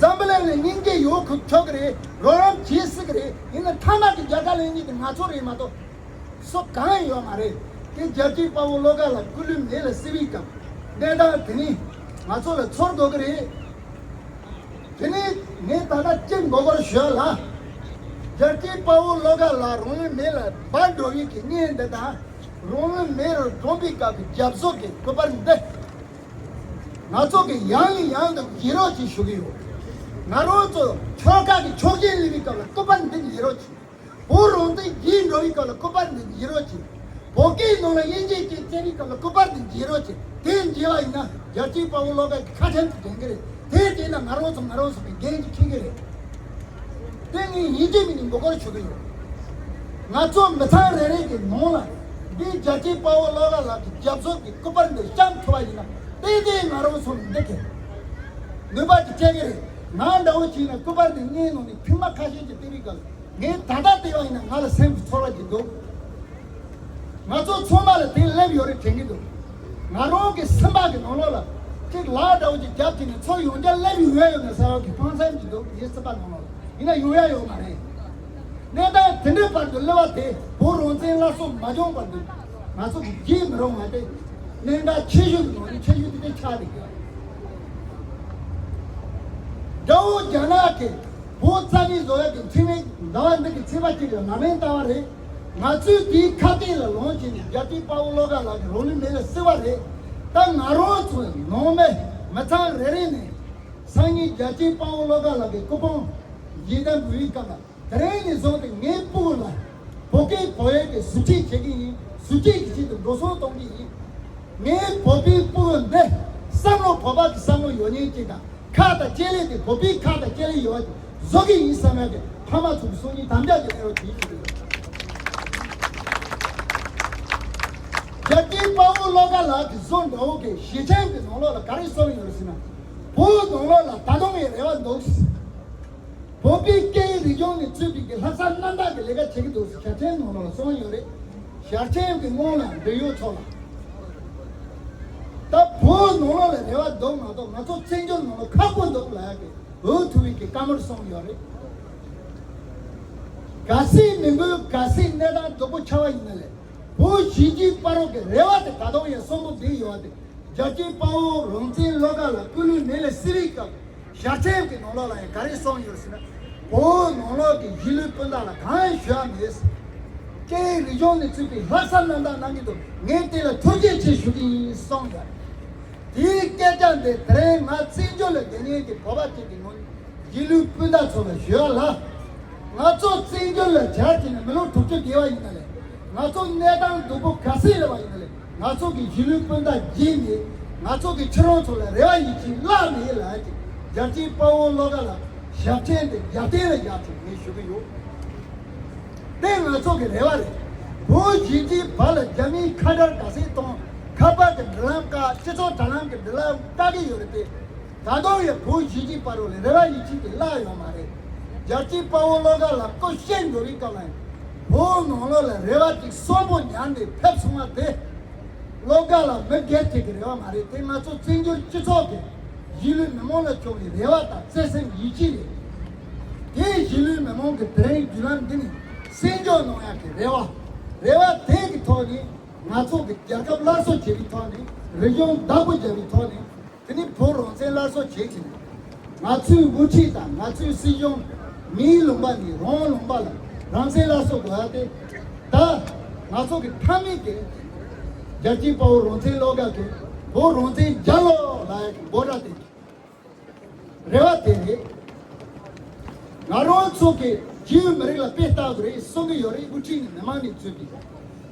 འཛམ་བུ་གླིང་ལ་སྙིང་རྗེ་ཡོད་ཁུལ་ཆོག་གི་རེད། རོགས་རམ་བྱེད་སྲིད་ཀྱི་རེད། ཡིན་ན་མཐའ་མ་གི་རྒྱལ་ཁ་ལེན་མཁན་དེ་ང་ཚོ་རེད་མ་གཏོགས། སུ་གང་ཡོད་མ་རེད། དེ་རྒྱལ་གཅེས་དཔའ་བོ་བློ་དགའ་ལགས་སྐུ་ལུས་མེ་ལ་བསྲེགས་པའི་སྐབས། གནས་སྟངས་དེ་ནི་ང་ཚོ་ལ་ཚོར་དགོས་ཀྱི་རེད། དེ་ནི་ངས་ད་ལྟ་སྤྱི་མགོ་སྐོར་ཞུ་ཡ་ལ། རྒྱལ་གཅེས་དཔའ་བོ་བློ་དགའ་ལགས་རང་ལུས་མེ་ལ་སྦར་འགྲོ་བའི་གི་བརྙན་འདི་དང་། རང་ལུས་མེ་རུ་གྲོངས་པའི་སྐབས་ཀྱི་རྒྱབ་གཟུགས་ཀྱི་སྐུ་པར་འདི། ང་ཚོ་གི་ཡང་ནས་ཡང་དུ་བརྗེད་རོགས་ཅིག་ཞུ་གི་ཡོད། ང་རང་ཚོ་ཆོལ་ཁ་གི་ཕྱོགས་ཞེན་སླེབས་པའི་སྐབས་ལ་སྐུ་པར་འདི་བརྗེད་རོགས་ཅིག་བོད་རང་བཙན་རྒྱལ་འགྲོ་བའི་སྐབས་ལ་སྐུ་པར་འདི་བརྗེད་རོགས་གྱིས། བོད་སྐད་ནང་ལ་དབྱིན་ཇིའི་སྐད་བཙལ་བའི་སྐབས་ལ་སྐུ་པར་འདི་བརྗེད་རོགས་གྱིས། དེ་བརྗེད་པ་ཡིན་ན་རྒྱལ་གཅེས་དཔའ་བོ་བློ་དགའ་གི་ཁ་ཆེམས་དེ་འགྲིག་གི་རེད། དེ་བརྗེད་ན་ང་རང་ཚོ་ང་རང་ཚོ་གི་འགན་ཅིག་འཁྱེར་གི་རེད། དེ་ངས་ཡིན་གཅིག་མིན་གཅིག་འབོད་སྐུལ་ཞུ་གི་ཡོད། ང་ཚོ་མི་ཚང་རེ་རེ་གི་ནང་ལ་འདི་རྒྱལ་གཅེས་དཔའ་བོ་བློ་དགའ་ལགས་ཀྱི་རྒྱབ་གཟུགས་ཀྱི་སྐུ་པར་འདི་བཤམས་ཐུབ་པ་ཡིན་ན་ཏན་ཏན་ང་རང་ཚོ་འདི་གི་ནུས་པ་ཅིག་སྤྲད་གི་རེད། ང་འདྲ་བོ་བྱས་ན་སྐུ་པར་འདི་ངའི་ནང་ནས་ཐེངས་མ་ཁ་ཤས་ཅིག་བལྟས་པའི་སྐབས་ངས་ད་ལྟ་བལྟས་པ་ཡིན་ན་ང་ལ་སེམས་ཀྱི་ཚོར་བ་ཅིག་འདུག་ང་ཚོ་ཚང་མ་ལ་དེ་སླེབས་ཡོད་རེད་དྲན་གྱི་འདུག་ང་རང་གི་སེམས་པ་གི་ནང་ལོགས་ལ་གཅིག་ལག་འདྲ་བོ་ཅིག་རྒྱབ་བྱས་ནས་ཚུར་ཡོང་རྒྱུ་སླེབས་ཡོང་ཡ་ཡོད་ན་ཟེར་བ་གི་ཕངས་སེམས་ཅིག་འདུག་ངའི་སེམས་པ་ནང་ལོགས་ལ། ཡིན་ན་ཡོང་ཡ་ཡོད་མ་རེད། གནས་སྟངས་དེ་འདྲའི་བར་དུ་སླེབས་པ་དེ་བོད་རང་བཙན་སླར་གསོ་མ་བྱུང་བར་དུ་ང་ཚོ་གི་བརྗེད་མི་རུང་བ་དེ་གནད་འགག་ཆེ་ཤོས་ཀྱི་ནང་ནས་ཆེ་ཤོས་དེ་དེ་ཆགས་བསྡད་ཡོད། དགྲ་བོ་རྒྱ་ནག་གིས་བོད་རྩ་མེད་བཟོ་ཡག་གི་མཚན་སྨད་ཟླ་བ་འདི་གི་ཚེས་པ་གཅིག་ལ་ལམ་སང་བཏང་བ་རེད། ང་ཚོས་དེའི་ཁ་གཏད་ལ་ལངས་བྱས་ནས་རྒྱལ་གཅེས་དཔའ་བོ་བློ་དགའ་ལགས་ཀྱི་རང་ལུས་མེ་ལ་བསྲེགས་པ་རེད། ད་ང་རང་ཚོ་ནང་མི་མི་ཚང་རེ་རེ་ནས་སང་ཉིན་རྒྱལ་གཅེས་དཔའ་བོ་བློ་དགའ་ལགས་ཀྱི་སྐུ་ཕུང་རྗེས་དྲན་འབུལ་བའི་སྐབས་ལ། དེ་རིང་ནས་བཟུང་སྟེ་ངའི་སྤུ་གུ་ལ་བོད་སྐད་བོད་ཡིག་གི་ཟུར་བཅད་བྱེད་ཀྱི་ཡིན། ཟུར་བཅད་ཀྱི་ཆེད་དུ་འགྲོ་སོང་གཏོང་གི་ཡིན། ངའི་བོད་པའི་སྤུ་གུ་འདི་བསམ་བློ་བོད་པ་གི་བསམ་བློ་ཡོད་མཁན་ཅིག་དང་ཁ་དང་ལྕེ་ལེ་དེ་བོད་པའི་ཁ་དང་ལྕེ་ལེ་ཡོད་པ་ཅིག་བཟོ་གི་ཡིན་བསམ་ཡ་གི་ཕ་མ་ཚོ་གི་སང་ཉིན་དམ་བཅའ་གི་གནས་བབ་དེ་ཞིག་རེད། རྒྱལ་གཅེས་དཔའ་བོ་བློ་དགའ་ལགས་ཀྱི་བཟོ་འདྲ་བོ་གི་ཞལ་ཆེམས་ཀྱི་ནང་ལོགས་ལ་ག་རེ་གསུངས་ཡོད་རེད་ཟེར་ན། བོད་ནང་ལོགས་ལ་ད་དུང་ངའི་རེ་བ་འདུག་བོད་པའི་སྐད་ཡིག་རིག་གཞུང་ནས་གཙོས་པའི་གི་ལྷག་བསམ་རྣམ་དག་གི་ལས་ཀ་བྱེད་ཀྱི་འདུག་ཟེར་ཞལ་ཆེམས་ནང་ལ་གསུངས་ཡོད་རེད། ཞལ་ཆེམས་ཀྱི་སྔོན་ལ་འབྲེལ་ཡོད་ཚོ་ལ། ད་བོད་ནང་ལོགས་ལ་རེ་བ་འདུག་མ་གཏོགས་ང་ཚོ་བཙན་བྱོལ་ནང་ལ་ཁག་པོ་འདུག་ལབ་ཡ་གི་འོས་ཐུབ་པའི་གི་བཀའ་མོལ་གསུངས་ཡོད་རེད། གལ་སྲིད་མི་འགུལ་གལ་སྲིད་གནས་སྟངས་སྡུག་པོ་ཆགས་པ་ཡིན་ན་ལས་བོད་གཞིས་བྱེས་བར་རོགས་ཀྱི་རེ་བ་དེ་ད་དུང་ཡང་གསོན་པོ་བསྡད་ཡོད་པ་དེ། རྒྱལ་གཅེས་དཔའ་བོ་རང་བཙན་བློ་དགའ་ལགས་སྐུ་ལུས་མེ་ལ་བསྲེགས་པའི་སྐབས། ཞབས་མཆན་གྱི་ནང་ལོགས་ལ་ཡང་ག་རེ་གསུངས་ཡོད་ཟེར་ན། བོད་ནང་ལོགས་ཀྱི་གཞིས་ལུས་སྤུན་ཟླ་ལ་གང་ཡང་ཞུ་ཡ་མེད། སྐད་ཡིག་རིག་གཞུང་ནས་ཚུད་པའི་ལྷག་བསམ་རྣམ་དག་གནང་གི་འདུག་ངས་དེ་ལ་ཐུགས་རྗེ་ཆེ་ཞུ་གི་ཡིན་གསུངས་ཡོད། དེའི་སྐད་ཆ་འདི་དེ་རིང་ང་བཙན་བྱོལ་ལ་བསྡད་མཁན་གྱི་བོད་པ་ཅིག་གི་ངོས་ནས་གཞིས་ལུས་སྤུན་ཟླ་ཚོ་ལ་ཞུ་ཡ་ལ། ང་ཚོ་བཙན་བྱོལ་ལ་གྱར་གྱི་ནས་མི་ལོ་དྲུག་ཅུ་བརྒལ་བ་ཡིན་ན་ལས། ང་ཚོ་གནས་སྟངས་སྡུག་པོ་ག་ཚོད་ལ་བ་ཡིན་ན་ལས། ང་ཚོ་གི་གཞིས་ལུས་སྤུན་ཟླ་རྗེས་ནས་ང་ཚོ་གི་ཁྱེད་རང་ཚོ་ལ་རེ་བ་ཡིད་ཆེས་བརླག་མེད་ལ་ཅིག་རྒྱལ་གཅེས་དཔའ་བོ་བློ་དགའ་ལ་ཞབས་མཆན་དེ་རྒྱབ་རྟེན་ལ་བཞག་ཅིག་ངས་ཞུ་གི་ཡོད། དེ་ང་ཚོ་གི་རེ་བ་རེད། བོད་གཞིས་བྱེས་བར་ལ་རྒྱ་མིའི་ཁ་བྲལ་ག་ཚད་གཏོང་། ཁ་པར་གྱི་འབྲེལ་ལམ་བཀག་སྤྱི་ཚོགས་དྲ་ལམ་གྱི་འབྲེལ་ལམ་བཀག་གི་ཡོད་རེད་དེ། ད་དུང་ཡང་བོད་གཞིས་བྱེས་བར་ལ་རེ་བ་ཡིད་ཆེས་ཀྱི་བརླག་ཡོད་མ་རེད། རྒྱལ་གཅེས་དཔའ་བོ་བློ་དགའ་ལགས་སྐུ་གཤེགས་འགྲོ་བའི་སྐབས་ལ་ཡང་བོད་ནང་ལོགས་ལ་རེ་བ་གཅིག་གསོན་པོ་ཉར་ནས་ཕེབས་སོང་བ་དེ། བློ་དགའ་ལགས་མི་སྒེར་གཅིག་གི་རེ་བ་མ་རེད་དེ། ང་ཚོ་བཙན་བྱོལ་སྤྱི་ཚོགས་ཀྱི་གཞིས་ལུས་མི་མང་ལ་བྱུང་བའི་རེ་བ་དང་བརྩེ་སེམས་ཡིད་ཆེས་རེད། དེ་གཞིས་ལུས་མི་མང་གི་དེ་རིང་བརྒྱུད་ལམ་འདི་ནས་གསན་འཇོག་གནང་ཡག་གི་རེ་བ། རེ་བ་དེ་གི་ཐོག་ནས་ང་ཚོ་གི་རྒྱལ་ཁབ་སླར་གསོ་བྱེད་པའི་ཐོག་ནས། རིག་གཞུང་བདག་པོ་རྒྱབ་པའི་ཐོག་ནས། དེ་ནི་བོད་རང་བཙན་སླར་གསོ་བྱེད་ཀྱི་རེད། ང་ཚོའི་དབུ་ཁྲིད་དང་ང་ཚོའི་སྲིད་གཞུང་མིའི་ལུང་པ་ནས་རང་ལུང་པ་ལ་རང་བཙན་སླར་གསོ་དགོས་ཡ་དེ། ད་ང་ཚོ་གི་མཐའ་མའི་གི་རྒྱལ་གཅེས་དཔའ་བོ་རང་བཙན་བློ་དགའ་གི་བོད་རང་བཙན་རྒྱལ་ལོ་ལ་ཡ་གི་འབོད་སྒྲ་དེ་རེད། རེ་བ་དེ་རེད། ང་རང་ཚོ་གི་རྒྱུས་མི་རིགས་ལ་དཔེ་ལྟ་དགོས་རེད་གསུང་གི་ཡོད་རེད། དབུ་ཁྲིད་ནས་མི་མང་ནས་གཙོས་པའི་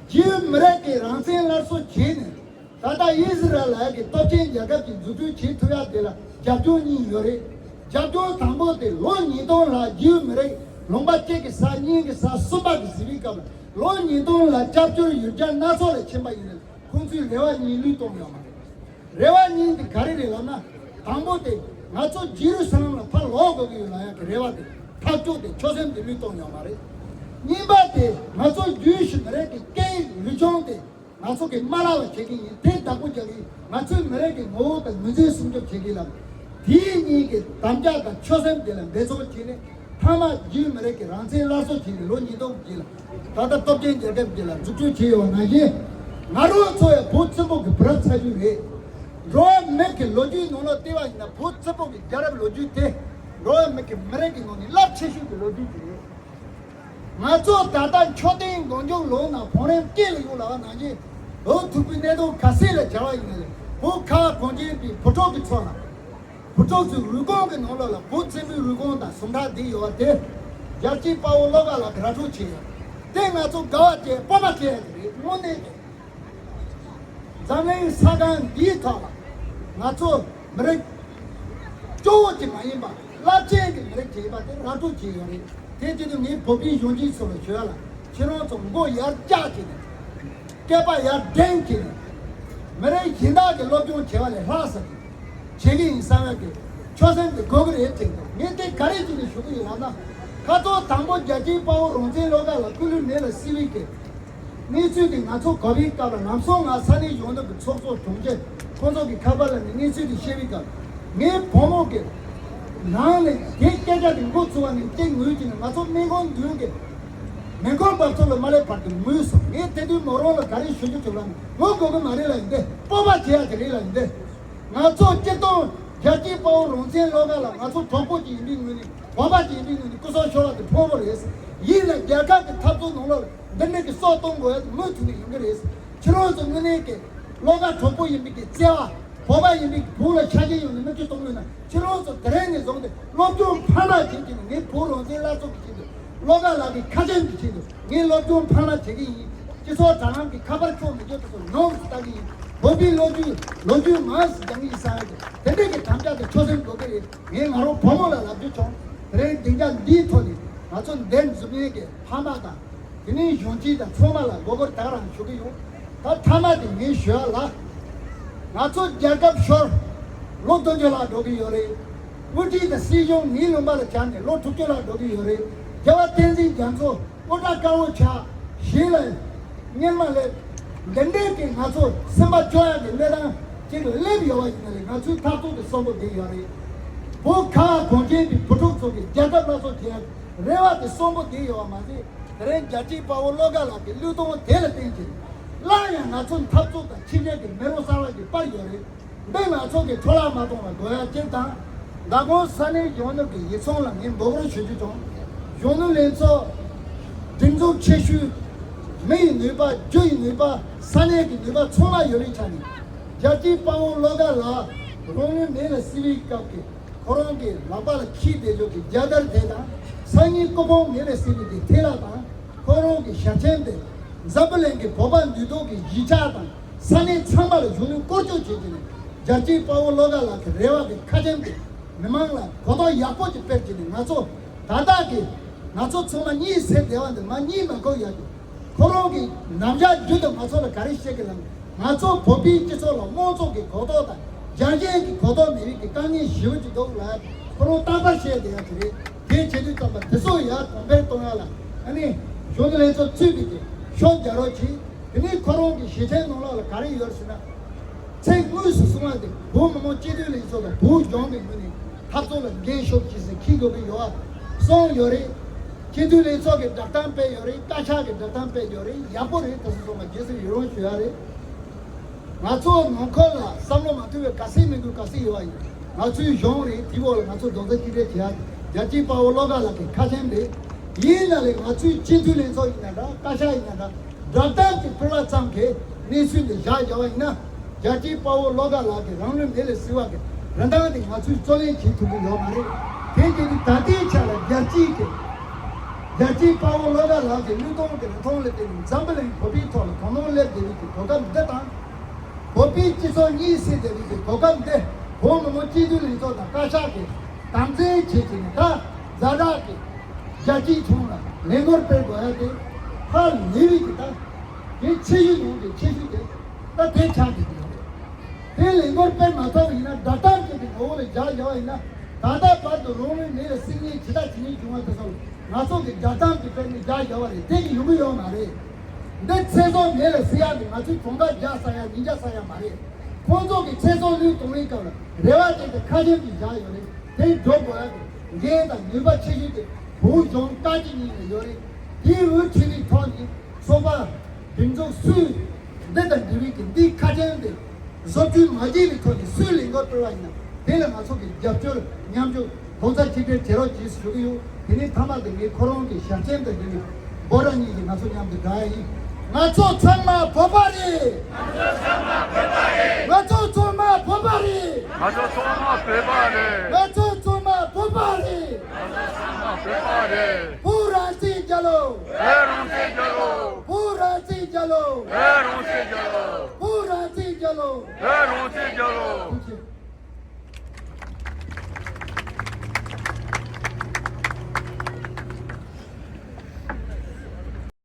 རྒྱུས་མི་རིགས་ཀྱི་རང་བཙན་སླར་གསོ་བྱས་ནས། ད་ལྟ་ཨི་ཟི་རལ་ལ་གི་སྟོབས་ཆེན་རྒྱལ་ཁབ་ཀྱིས་འཛུགས་སྐྲུན་བྱེད་ཐུབ་ཡ་དེ་ལ་རྒྱབ་ལྗོངས་གཉིས་ཡོད་རེད། རྒྱབ་ལྗོངས་དང་པོ་དེ་ལོ་ཉིས་སྟོང་ལ་རྒྱུས་མི་རིགས་ལུང་པ་གཅིག་གི་ས་གཉིས་ཀྱི་ས་གསུམ་པ་གི་གཟིགས་པའི་སྐབས་ལ་ལོ་ཉིས་སྟོང་ལ་སྐྱབས་བཅོལ་ཡུལ་གྱར་སྣ་ཚོགས་ལ་ཕྱིན་པ་ཡིན་ན་ཁོང་ཚོའི་རེ་བ་གཉིས་བློས་གཏོང་ཡོད་མ་རེད། རེ་བ་གཉིས་དེ་ག་རེ་རེད་ལབ་ན། དང་པོ་དེ་ང་ཚོ་ཇེ་རུ་ས་ལམ་ལ་ཕར་ལོག་དགོས་ཀྱི་ཡོད་ལབ་ཡག་གི་རེ་བ་དེ་ཐག་གཅོད་དེ་ཆོད་སེམས་དེ་བློས་གཏོང་ཡོད་མ་རེད། གཉིས་པ་དེ་ང་ཚོ་རྒྱུས་ཤིག་མི་རིགས་ཀྱི་སྐད་ཡིག་རིག་གཞུང་དེ། ང་ཚོ་གི་མ་ར་བ་བྱེད་ཀྱི་ཡིན། དེ་བདག་པོ་རྒྱག་གི་ཡིན། ང་ཚོའི་མི་རིགས་ཀྱི་ངོ་བོ་དང་ངོས་འཛིན་སྲུང་སྐྱོབ་བྱེད་ཀྱི་ལ། དེའི་གཉིས་ཀྱི་དམ་བཅའ་དང་ཆོད་སེམས་དེ་ལ་འབད་བརྩོན་བྱས་ནས་མཐའ་མ་རྒྱུས་མི་རིགས་ཀྱི་རང་བཙན་སླར་གསོ་བྱས་ནས་ལོ་ཉིས་སྟོང་གི་རྗེས་ལ་ད་ལྟ་སྟོབས་ཆེན་རྒྱལ་ཁབ་ཀྱི་ལ་འཛུགས་སྐྲུན་བྱས་ཡོད་པ་ནང་བཞིན། ང་རང་ཚོ་ཡང་བོད་བཙན་པོ་གི་བུ་རབས་ཚ་རྒྱུད་རེད། འགྲོ་བ་མི་གི་ལོ་རྒྱུས་ནང་ལ་བལྟས་པ་ཡིན་ན་བོད་བཙན་པོ་གི་རྒྱལ་རབས་ལོ་རྒྱུས་དེ་འགྲོ་བ་མི་གི་མི་རིགས་ཀྱི་ནང་ནས་རླབས་ཆེ་ཤོས་ཀྱི་ལོ་རྒྱུས་ཅིག་རེད། ང་ཚོ་ད་ལྟ་མཆོད་རྟེན་མགོན་ཆུང་ལོ་ན་བང་རིམ་སྐེད་ལ་ཡོད་ལ་བ་ནང་བཞིན་འོ་ཐུག་པའི་གནད་དོན་ག་ཚད་ལ་བྱ་བ་ཡིན་ན་ལས་བོད་ཁ་གངས་ཅན་པའི་བུ་ཕྲུག་གི་ཚོ་ལ་བུ་ཕྲུག་ཚོའི་རུས་ཁུངས་ཀྱི་ནང་ལོགས་ལ་བོད་བཙན་པོའི་རུས་ཁུངས་དང་ཟུངས་ཁྲག་འདི་ཡོད་བ་དེ་རྒྱལ་གཅེས་དཔའ་བོ་བློ་དགའ་ལགས་ཀྱི་ར་སྤྲོད་བྱས་ཡོད། དེ་ང་ཚོ་དགའ་བ་བྱས་སྤོབས་པ་བྱས་ཡ་དེ་རེད། དངོས་གནས་ཀྱི། འཛམ་གླིང་ས་སྒང་འདིའི་ཐོག་ལ་ང་ཚོ་མི་རིགས་སྐྱོ་བོ་ཅིག་མ་ཡིན་པ་རླབས་ཆེན་གྱི་མི་རིགས་ཅིག་ཡིན་པ་དེ་ར་སྤྲོད་བྱས་ཡོད་རེད། དེ་བྱེད་དུས་ངས་བོད་པའི་གཞོན་སྐྱེས་ཚོ་ལ་ཞུ་ཡ་ལ་ཁྱེད་རང་ཚོ་མགོ་ཡར་བཀྱག་བྱས་ནས་སྐེད་པ་ཡར་བསྒྲེངས་བྱས་ནས་མི་རིགས་གཞན་དག་གི་སློབ་སྦྱོང་བྱས་པ་ལས་ལྷག་ས་དེ་བྱེད་ཀྱི་ཡིན་བསམ་ཡ་གི་ཆོད་སེམས་དེ་དགོས་ཀྱི་རེད་དྲན་འདུག་ངས་དེ་ག་རེ་བྱས་ནས་ཞུ་གི་ཡོད་ལབ་ན། ཁ་ཐོག་དང་པོ་རྒྱལ་གཅེས་དཔའ་བོ་རང་བཙན་བློ་དགའ་ལགས་སྐུ་ལུས་མེ་ལ་བསྲེགས་པའི་གི་གནས་ཚུལ་དེ་ང་ཚོ་གོ་བའི་སྐབས་ལ་ལམ་སང་ང་ས་གནས་གཞོན་ནུ་གི་ཚོགས་གཙོ་དྲུང་ཆེ་ཁོང་ཚོ་གི་ཁ་པར་ལ་ནས་གནས་ཚུལ་དེ་བཤད་པའི་སྐབས་ངའི་བུ་མོ་གི་ནང་ནས་དེ་སྐད་ཆ་དེ་འགོ་ཚུགས་པ་ནས་སྐྱེ་དངོས་ཀྱི་ནས་ང་ཚོ་སྨན་ཁང་མདུན་གི་མེ་འཁོར་འབབ་ཚུགས་ལ་མ་སླེབས་བར་དུ་ངུས་སོང་། ངས་དེ་དུས་མོ་རང་ལ་ག་རེ་ཞུ་རྒྱུ་བྱུང་ལ་ངུ་དགོས་གི་མ་རེད་ལ་ཡིན་ཏེ་སྤོབས་པ་བྱེད་ཡ་དེ་རེད་ལ་ཡིན་ཏེ། ང་ཚོ་སྤྱིར་བཏང་རྒྱལ་གཅེས་དཔའ་བོ་རང་བཙན་བློ་དགའ་ལགས་ང་ཚོ་གྲོགས་པོ་ཅིག་ཡིན་པའི་ངོས་ནས་གོམ་པ་ཅིག་ཡིན་པའི་ངོས་ནས་སྐུ་སྲོག་ཤོར་བ་དེ་ཕངས་པོ་རེད། ཡིན་ལ་རྒྱལ་ཁབ་ཀྱི་འཐབ་རྩོད་ནང་ལོགས་ལ་འདི་འདྲ་གི་སྲོག་གཏོང་དགོས་ཡ་དེ་མུ་མཐུད་ནས་ཡོང་གི་རེད། ཁྱེད་རང་ཚོ་དངོས་གནས་ཀྱི་བློ་དགའ་གྲོགས་པོ་ཡིན་པའི་གི་བརྩེ་བ་བོད་པ་ཡིན་པའི་གི་བོད་ལ་ཆ་རྐྱེན་ཡོད་ནས་མི་ཚེ་གཏོང་དགོས་ན་ཁྱེད་རང་ཚོ་དེ་རིང་ནས་བཟུང་སྟེ་སློབ་སྦྱོང་འཕར་མ་བྱེད་ཀྱི་ནས་ངས་བོད་རང་བཙན་སླར་གསོ་གི་ཆེད་དུ་བློ་དགའ་ལགས་ཀྱི་ཁ་ཆེམས་ཀྱི་ཆེད་དུ་ངས་སློབ་སྦྱོང་འཕར་མ་བྱེད་ཀྱི་ཡིན། སྤྱི་ཚོགས་དྲ་ལམ་གྱི་ཁ་པར་ཁྱོག་མི་ཁྱོག་དེ་ཚོ་ཡོངས་སུ་ལྟ་གི་ཡིན། བོད་པའི་ལོ་རྒྱུས་ལོ་རྒྱུས་མང་སུ་སྦྱང་གི་ཡིན་ས་ཡ་གི་དེ་འདྲས་ཀྱི་དམ་བཅའ་དེ་ཆོད་སེམས་དགོས་ཀྱི་རེད། ངས་ང་རང་བུ་མོ་ལ་ལབ་རྒྱུ་བྱུང་། དེ་རིང་སྡིངས་ཆ་འདིའི་ཐོག་ནས་ང་ཚོ་འདིར་འཛོམས་མཁན་གྱི་ཕ་མ་དང་དེ་ནས་གཞོན་སྐྱེས་དང་ཚང་མ་ལ་མགོ་སྐོར་ད་ག་རང་ཞུ་གི་ཡོད། ད་མཐའ་མ་དེ་ངས་ཞུ་ཡ་ལ། ང་ཚོ་རྒྱལ་ཁབ་ཤོར་ལོ་བདུན་ཅུ་ལྷག་འགྲོ་གི་ཡོད་རེད། དབུ་ཁྲིད་དང་སྲིད་གཞུང་མིའི་ལུང་པ་ལ་གྱར་ནས་ལོ་དྲུག་ཅུ་ལྷག་འགྲོ་གི་ཡོད་རེད། རྒྱལ་བ་བསྟན་འཛིན་རྒྱ་མཚོ་དབུ་སྐྲ་དཀར་བོ་ཆགས་ཞིང་ལ་གཉེར་མ་ལས། འདི་འདྲའི་གི་ང་ཚོ་སེམས་པ་སྐྱོ་ཡག་གི་གནས་སྟངས་ཅིག་ལ་སླེབས་ཡོད་པ་ཡིན་ན་ལས་ང་ཚོའི་འཐབ་རྩོད་དེ་གསོན་པོ་བསྡད་ཡོད་རེད། བོད་ཁ་བ་གངས་ཅན་པའི་བུ་ཕྲུག་ཚོ་གི་རྒྱལ་ཁབ་སླར་གསོ་བྱེད་ཡག་རེ་བ་དེ་གསོན་པོ་བསྡད་ཡོད་པ་མ་ཟད། དེ་རིང་རྒྱལ་གཅེས་དཔའ་བོ་བློ་དགའ་ལགས་ཀྱི་བློས་གཏོང་དེ་ལ་བརྟེན་ཅིང་། སླར་ཡང་ང་ཚོ་འཐབ་རྩོད་དང་ཕྱི་རྒྱལ་གྱི་མེ་རོ་གསར་བ་ཞིག་སྤར་ཡོད་རེད། དེ་ང་ཚོ་གི་འཕྲོ་བརླག་མ་གཏོང་བ་དགོས་ཡ་གཅིག་དང་། མདང་དགོང་ས་གནས་གཞོན་ནུ་གི་ཡིག་ཚང་ལ་ངས་འབོད་སྐུལ་ཞུ་རྒྱུ་བྱུང་། གཞོན་ནུ་ལྷན་ཚོགས་སྒྲིག་འཛུགས་ཆེ་ཤོས་མི་ཡི་ནུས་པ། རྒྱུ་ཡི་ནུས་པ། ས་གནས་ཀྱི་ནུས་པ་ཚང་མ་ཡོད་པའི་ཆ་ནས། རྒྱལ་གཅེས་དཔའ་བོ་བློ་དགའ་ལགས་རང་ལུས་མེ་ལ་བསྲེགས་པའི་སྐབས་ཀྱི་ཁོ་རང་གི་ལག་པ་ལ་འཁྱེར་བསྡད་ཕྱོགས་ཀྱི་རྒྱལ་དར་དེ་དང་། སང་ཉིན་སྐུ་ཕུང་མེ་ལ་བསྲེགས་པའི་གི་ཐལ་བ་དང་། ཁོ་རང་གི་ཞལ་ཆེམས་དེ་འཛམ་བུ་གླིང་གི་བོད་པ་འདུས་སྡོད་ཀྱི་གཞིས་ཆགས་དང་ས་གནས་ཚང་མ་ལ་གཞོན་ནུས་སྐོར་སྐྱོད་བྱེད་ཀྱི་ནས། རྒྱལ་གཅེས་དཔའ་བོ་བློ་དགའ་ལགས་ཀྱི་རེ་བ་གི་ཁ་ཆེམས་དེ་མི་མང་ལ་གོ་རྟོགས་ཡག་པོ་ཅིག་སྤེལ་གྱི་ནས། ང་ཚོ་ད་ལྟ་གི་ང་ཚོ་ཚང་མ་གཉིད་སད་བསྡད་པ་འདི་མར་གཉིད་མ་ཁུག་ཡ་གི། ཁོ་རང་གི་རྣམ་གཞག་རྒྱུད་དུ་ང་ཚོ་ལ་ག་རེ་བཤད་ཀྱི་ལབ་ན། ང་ཚོ་བོད་པའི་སྤྱི་ཚོགས་ལ་དམངས་གཙོ་གི་གོ་རྟོགས་དང་རྒྱལ་གཅེས་ཀྱི་གོ་རྟོགས་མེད་པའི་གི་དཀའ་ངལ་ཞེ་པོ་ཅིག་འདུག་ལབ། ཁོ་རང་རྟག་པར་བཤད་བསྡད་ཡ་དེ་རེད། དེ་བྱེད་དུས་ཙམ་པ་དེ་ཚོ་ཡར་གོང་འཕེལ་གཏོང་ཡ་ལ་ཨ་ནི་གཞོན་ནུ་ལྷན་ཚོགས་གཙོས་པའི་གི་ཤུགས་རྒྱག་རོགས་གྱིས། དེ་ནས་ཁོ་རང་གི་ཞལ་ཆེམས་ནང་ལོགས་ལ་ག་རེ་ཡོད་ཟེར་ན། ཚིག་དངོས་སུ་གསུང་བ་དེ་བོད་མི་མང་སྤྱི་འཐུས་ལྷན་ཚོགས་དང་བོད་གཞུང་གི་ངོས་ནས་འཐབ་རྩོད་ལ་འགན་ཤུགས་ཆེ་ཙམ་འཁྱེར་དགོས་ཀྱི་ཡོད་པ་གསུངས་ཡོད་རེད། སྤྱི་འཐུས་ལྷན་ཚོགས་ཀྱི་བསྒྲགས་གཏམ་སྤེལ་ཡོད་རེད། བཀའ་ཤག་གི་བསྒྲགས་གཏམ་སྤེལ་ཡོད་རེད། ཡག་པོ་རེད། དེ་ཚོ་ཚང་མ་རྗེས་སུ་ཡི་རང་ཞུ་ཡ་རེད། ང་ཚོ་ནང་ཁུལ་ལ་བསམ་བློ་མ་མཐུན་པའི་ག་ཚོད་མི་འདུག་ག་ཚོད་ཡོད་པ་ཡིན། ང་ཚོའི་གཞུང་རེད། དེའི་འོག་ལ་ང་ཚོ་རྡོག་རྩ་གཅིག་སྒྲིལ་བྱེད་ཡ། རྒྱལ་གཅེས་དཔའ་བོ་བློ་དགའ་ལགས་ཀྱི་ཁ་ཆེམས་རེད། ཡིན་ན་ལས་ང་ཚོའི་སྤྱི་འཐུས་ལྷན་ཚོགས་ཡིན་ན་འདྲ། བཀའ་ཤག་ཡིན་ན་འདྲ། བསྒྲགས་གཏམ་གྱི་ཕུལ་བ་ཙམ་གྱིས་གནས་ཚུལ་འདི་བཞག་བཞག་པ་ཡིན་ན། རྒྱལ་གཅེས་དཔའ་བོ་བློ་དགའ་ལགས་ཀྱི་རང་ལུས་མེ་ལ་བསྲེགས་པ་གི་རིན་ཐང་དེ་ང་ཚོས་རྩོད་ལེན་བྱེད་ཐུབ་ཀྱི་ཡོད་མ་རེད། དེ་བྱས་ཏེ་ད་ལྟའི་ཆ་ལ་རྒྱལ་གཅེས་ཀྱི་རྒྱལ་གཅེས་དཔའ་བོ་བློ་དགའ་ལགས་ཀྱི་བློས་གཏོང་གི་རིན་ཐང་ལ་བརྟེན་ནས་འཛམ་བུ་གླིང་བོད་པའི་ཐོག་ལ་དོ་སྣང་སླེབས་བསྡད་པའི་གི་གོ་སྐབས་འདི་དང་། བོད་པའི་སྤྱི་ཚོགས་གཉིད་སད་བསྡད་པའི་གི་གོ་སྐབས་འདི་བོད་མི་མང་སྤྱི་འཐུས་ལྷན་ཚོགས་དང་བཀའ་ཤག་གིས་དམ་འཛིན་བྱེད་ཀྱི་ནས། ད་ཛ་དྲག་གི་རྒྱལ་སྤྱིའི་ཁྲོམ་ལ་ལས་འགུལ་སྤེལ་དགོས་ཡ་དེ་ཧ་ལས་པའི་གི་ད་གལ་ཆེ་ཤོས་ནང་གི་ཆེ་ཤོས་དེ་ད་དེ་ཆགས་བསྡད་ཀྱི་ཡོད་རེད། དེ་ལས་འགུལ་སྤེལ་མ་ཐུབ་པ་ཡིན་ན། བསྒྲགས་གཏམ་བྱས་ཏེ་ངོ་བོ་ལ་རྒྱག་བཞག་པ་ཡིན་ན། ད་ལྟ་བར་དུ་རང་ལུས་མེ་ལ་བསྲེགས་མཁན་ཇི་ལྟར་བྱེད་མཁན་བྱུང་བ་དེ་ཚོ་ལ་ང་ཚོ་གི་བསྒྲགས་གཏམ་གྱི་སྟེང་ནས་རྒྱག་བཞག་པ་རེད། དེ་གི་ཡོང་གི་ཡོད་མ་རེད། འདི་ཚེ་སྲོག་མེ་ལ་བསྲེགས་ཡ་དེ་ང་ཚོའི་གྲོང་རྡལ་རྒྱག་ས་ཡ་ཉིན་རྒྱག་ས་ཡ་མ་རེད། ཁོང་ཚོ་གི་ཚེ་སྲོག་བློས་གཏོང་བའི་སྐབས་ལ་རེ་བ་བྱས་ཏེ་ཁ་ཆེམས་ཀྱི་བཞག་ཡོད་རེད། དེ་འགྲུབ་དགོས་ཡ་དེ་འགན་དང་ནུས་པ་ཆེ་ཤོས་དེ་བོད་གཞུང་བཀའ་སྤྱི་གཉིས་ལ་ཡོད་རེད། དེའི་འོས་འཕྲོ་བའི་ཐོག་ནས་ཚོགས་པ་སྒྲིག་འཛུགས་སུས་འདི་དང་འབྲེལ་བའི་གི་འདིའི་ཁ་ཆེམས་དེ་བཟོ་བཅོས་མ་བྱས་པའི་ཐོག་ནས་སུས་ལས་འགུལ་སྤེལ་བ་ཡིན་ན། དེ་ལ་ང་ཚོ་གི་རྒྱབ་སྐྱོར་མཉམ་ཞུགས་རྡོག་རྩ་གཅིག་སྒྲིལ་བྱེད་རོགས་གྱིས་ཞུ་གི་ཡོད། དེ་ནས་མཐའ་མ་དེ་ངས་ཁོ་རང་གི་ཞལ་ཆེམས་དང་འབྲེལ་བའི་འབོད་སྒྲ་གཉིས་ཀྱིས་ང་ཚོ་མཉམ་དུ་བསྒྲགས་ཡིན། ང་ཚོ་ཚང་མ་བོད་པ་རེད། ང་ཚོ་ཚང་མ་བོད་པ་རེད། ང་ཚོ་ཚང་མ་བོད་པ་རེད། ང་ཚོ་ཚང་མ་བོད་པ་རེད། ང་ཚོ་ཚང་མ་བོད་པ་རེད། ང་ཚོ་ཚང་མ་བོད་པ་རེད། བོད་རང་བཙན་རྒྱལ་ལོ། བོད་རང་བཙན་རྒྱལ་ལོ། བོད་རང་བཙན་རྒྱལ་ལོ། བོད་རང་བཙན་རྒྱལ་ལོ། བོད་རང་བཙན་རྒྱལ་ལོ། བོད་རང་བཙན་རྒྱལ་ལོ།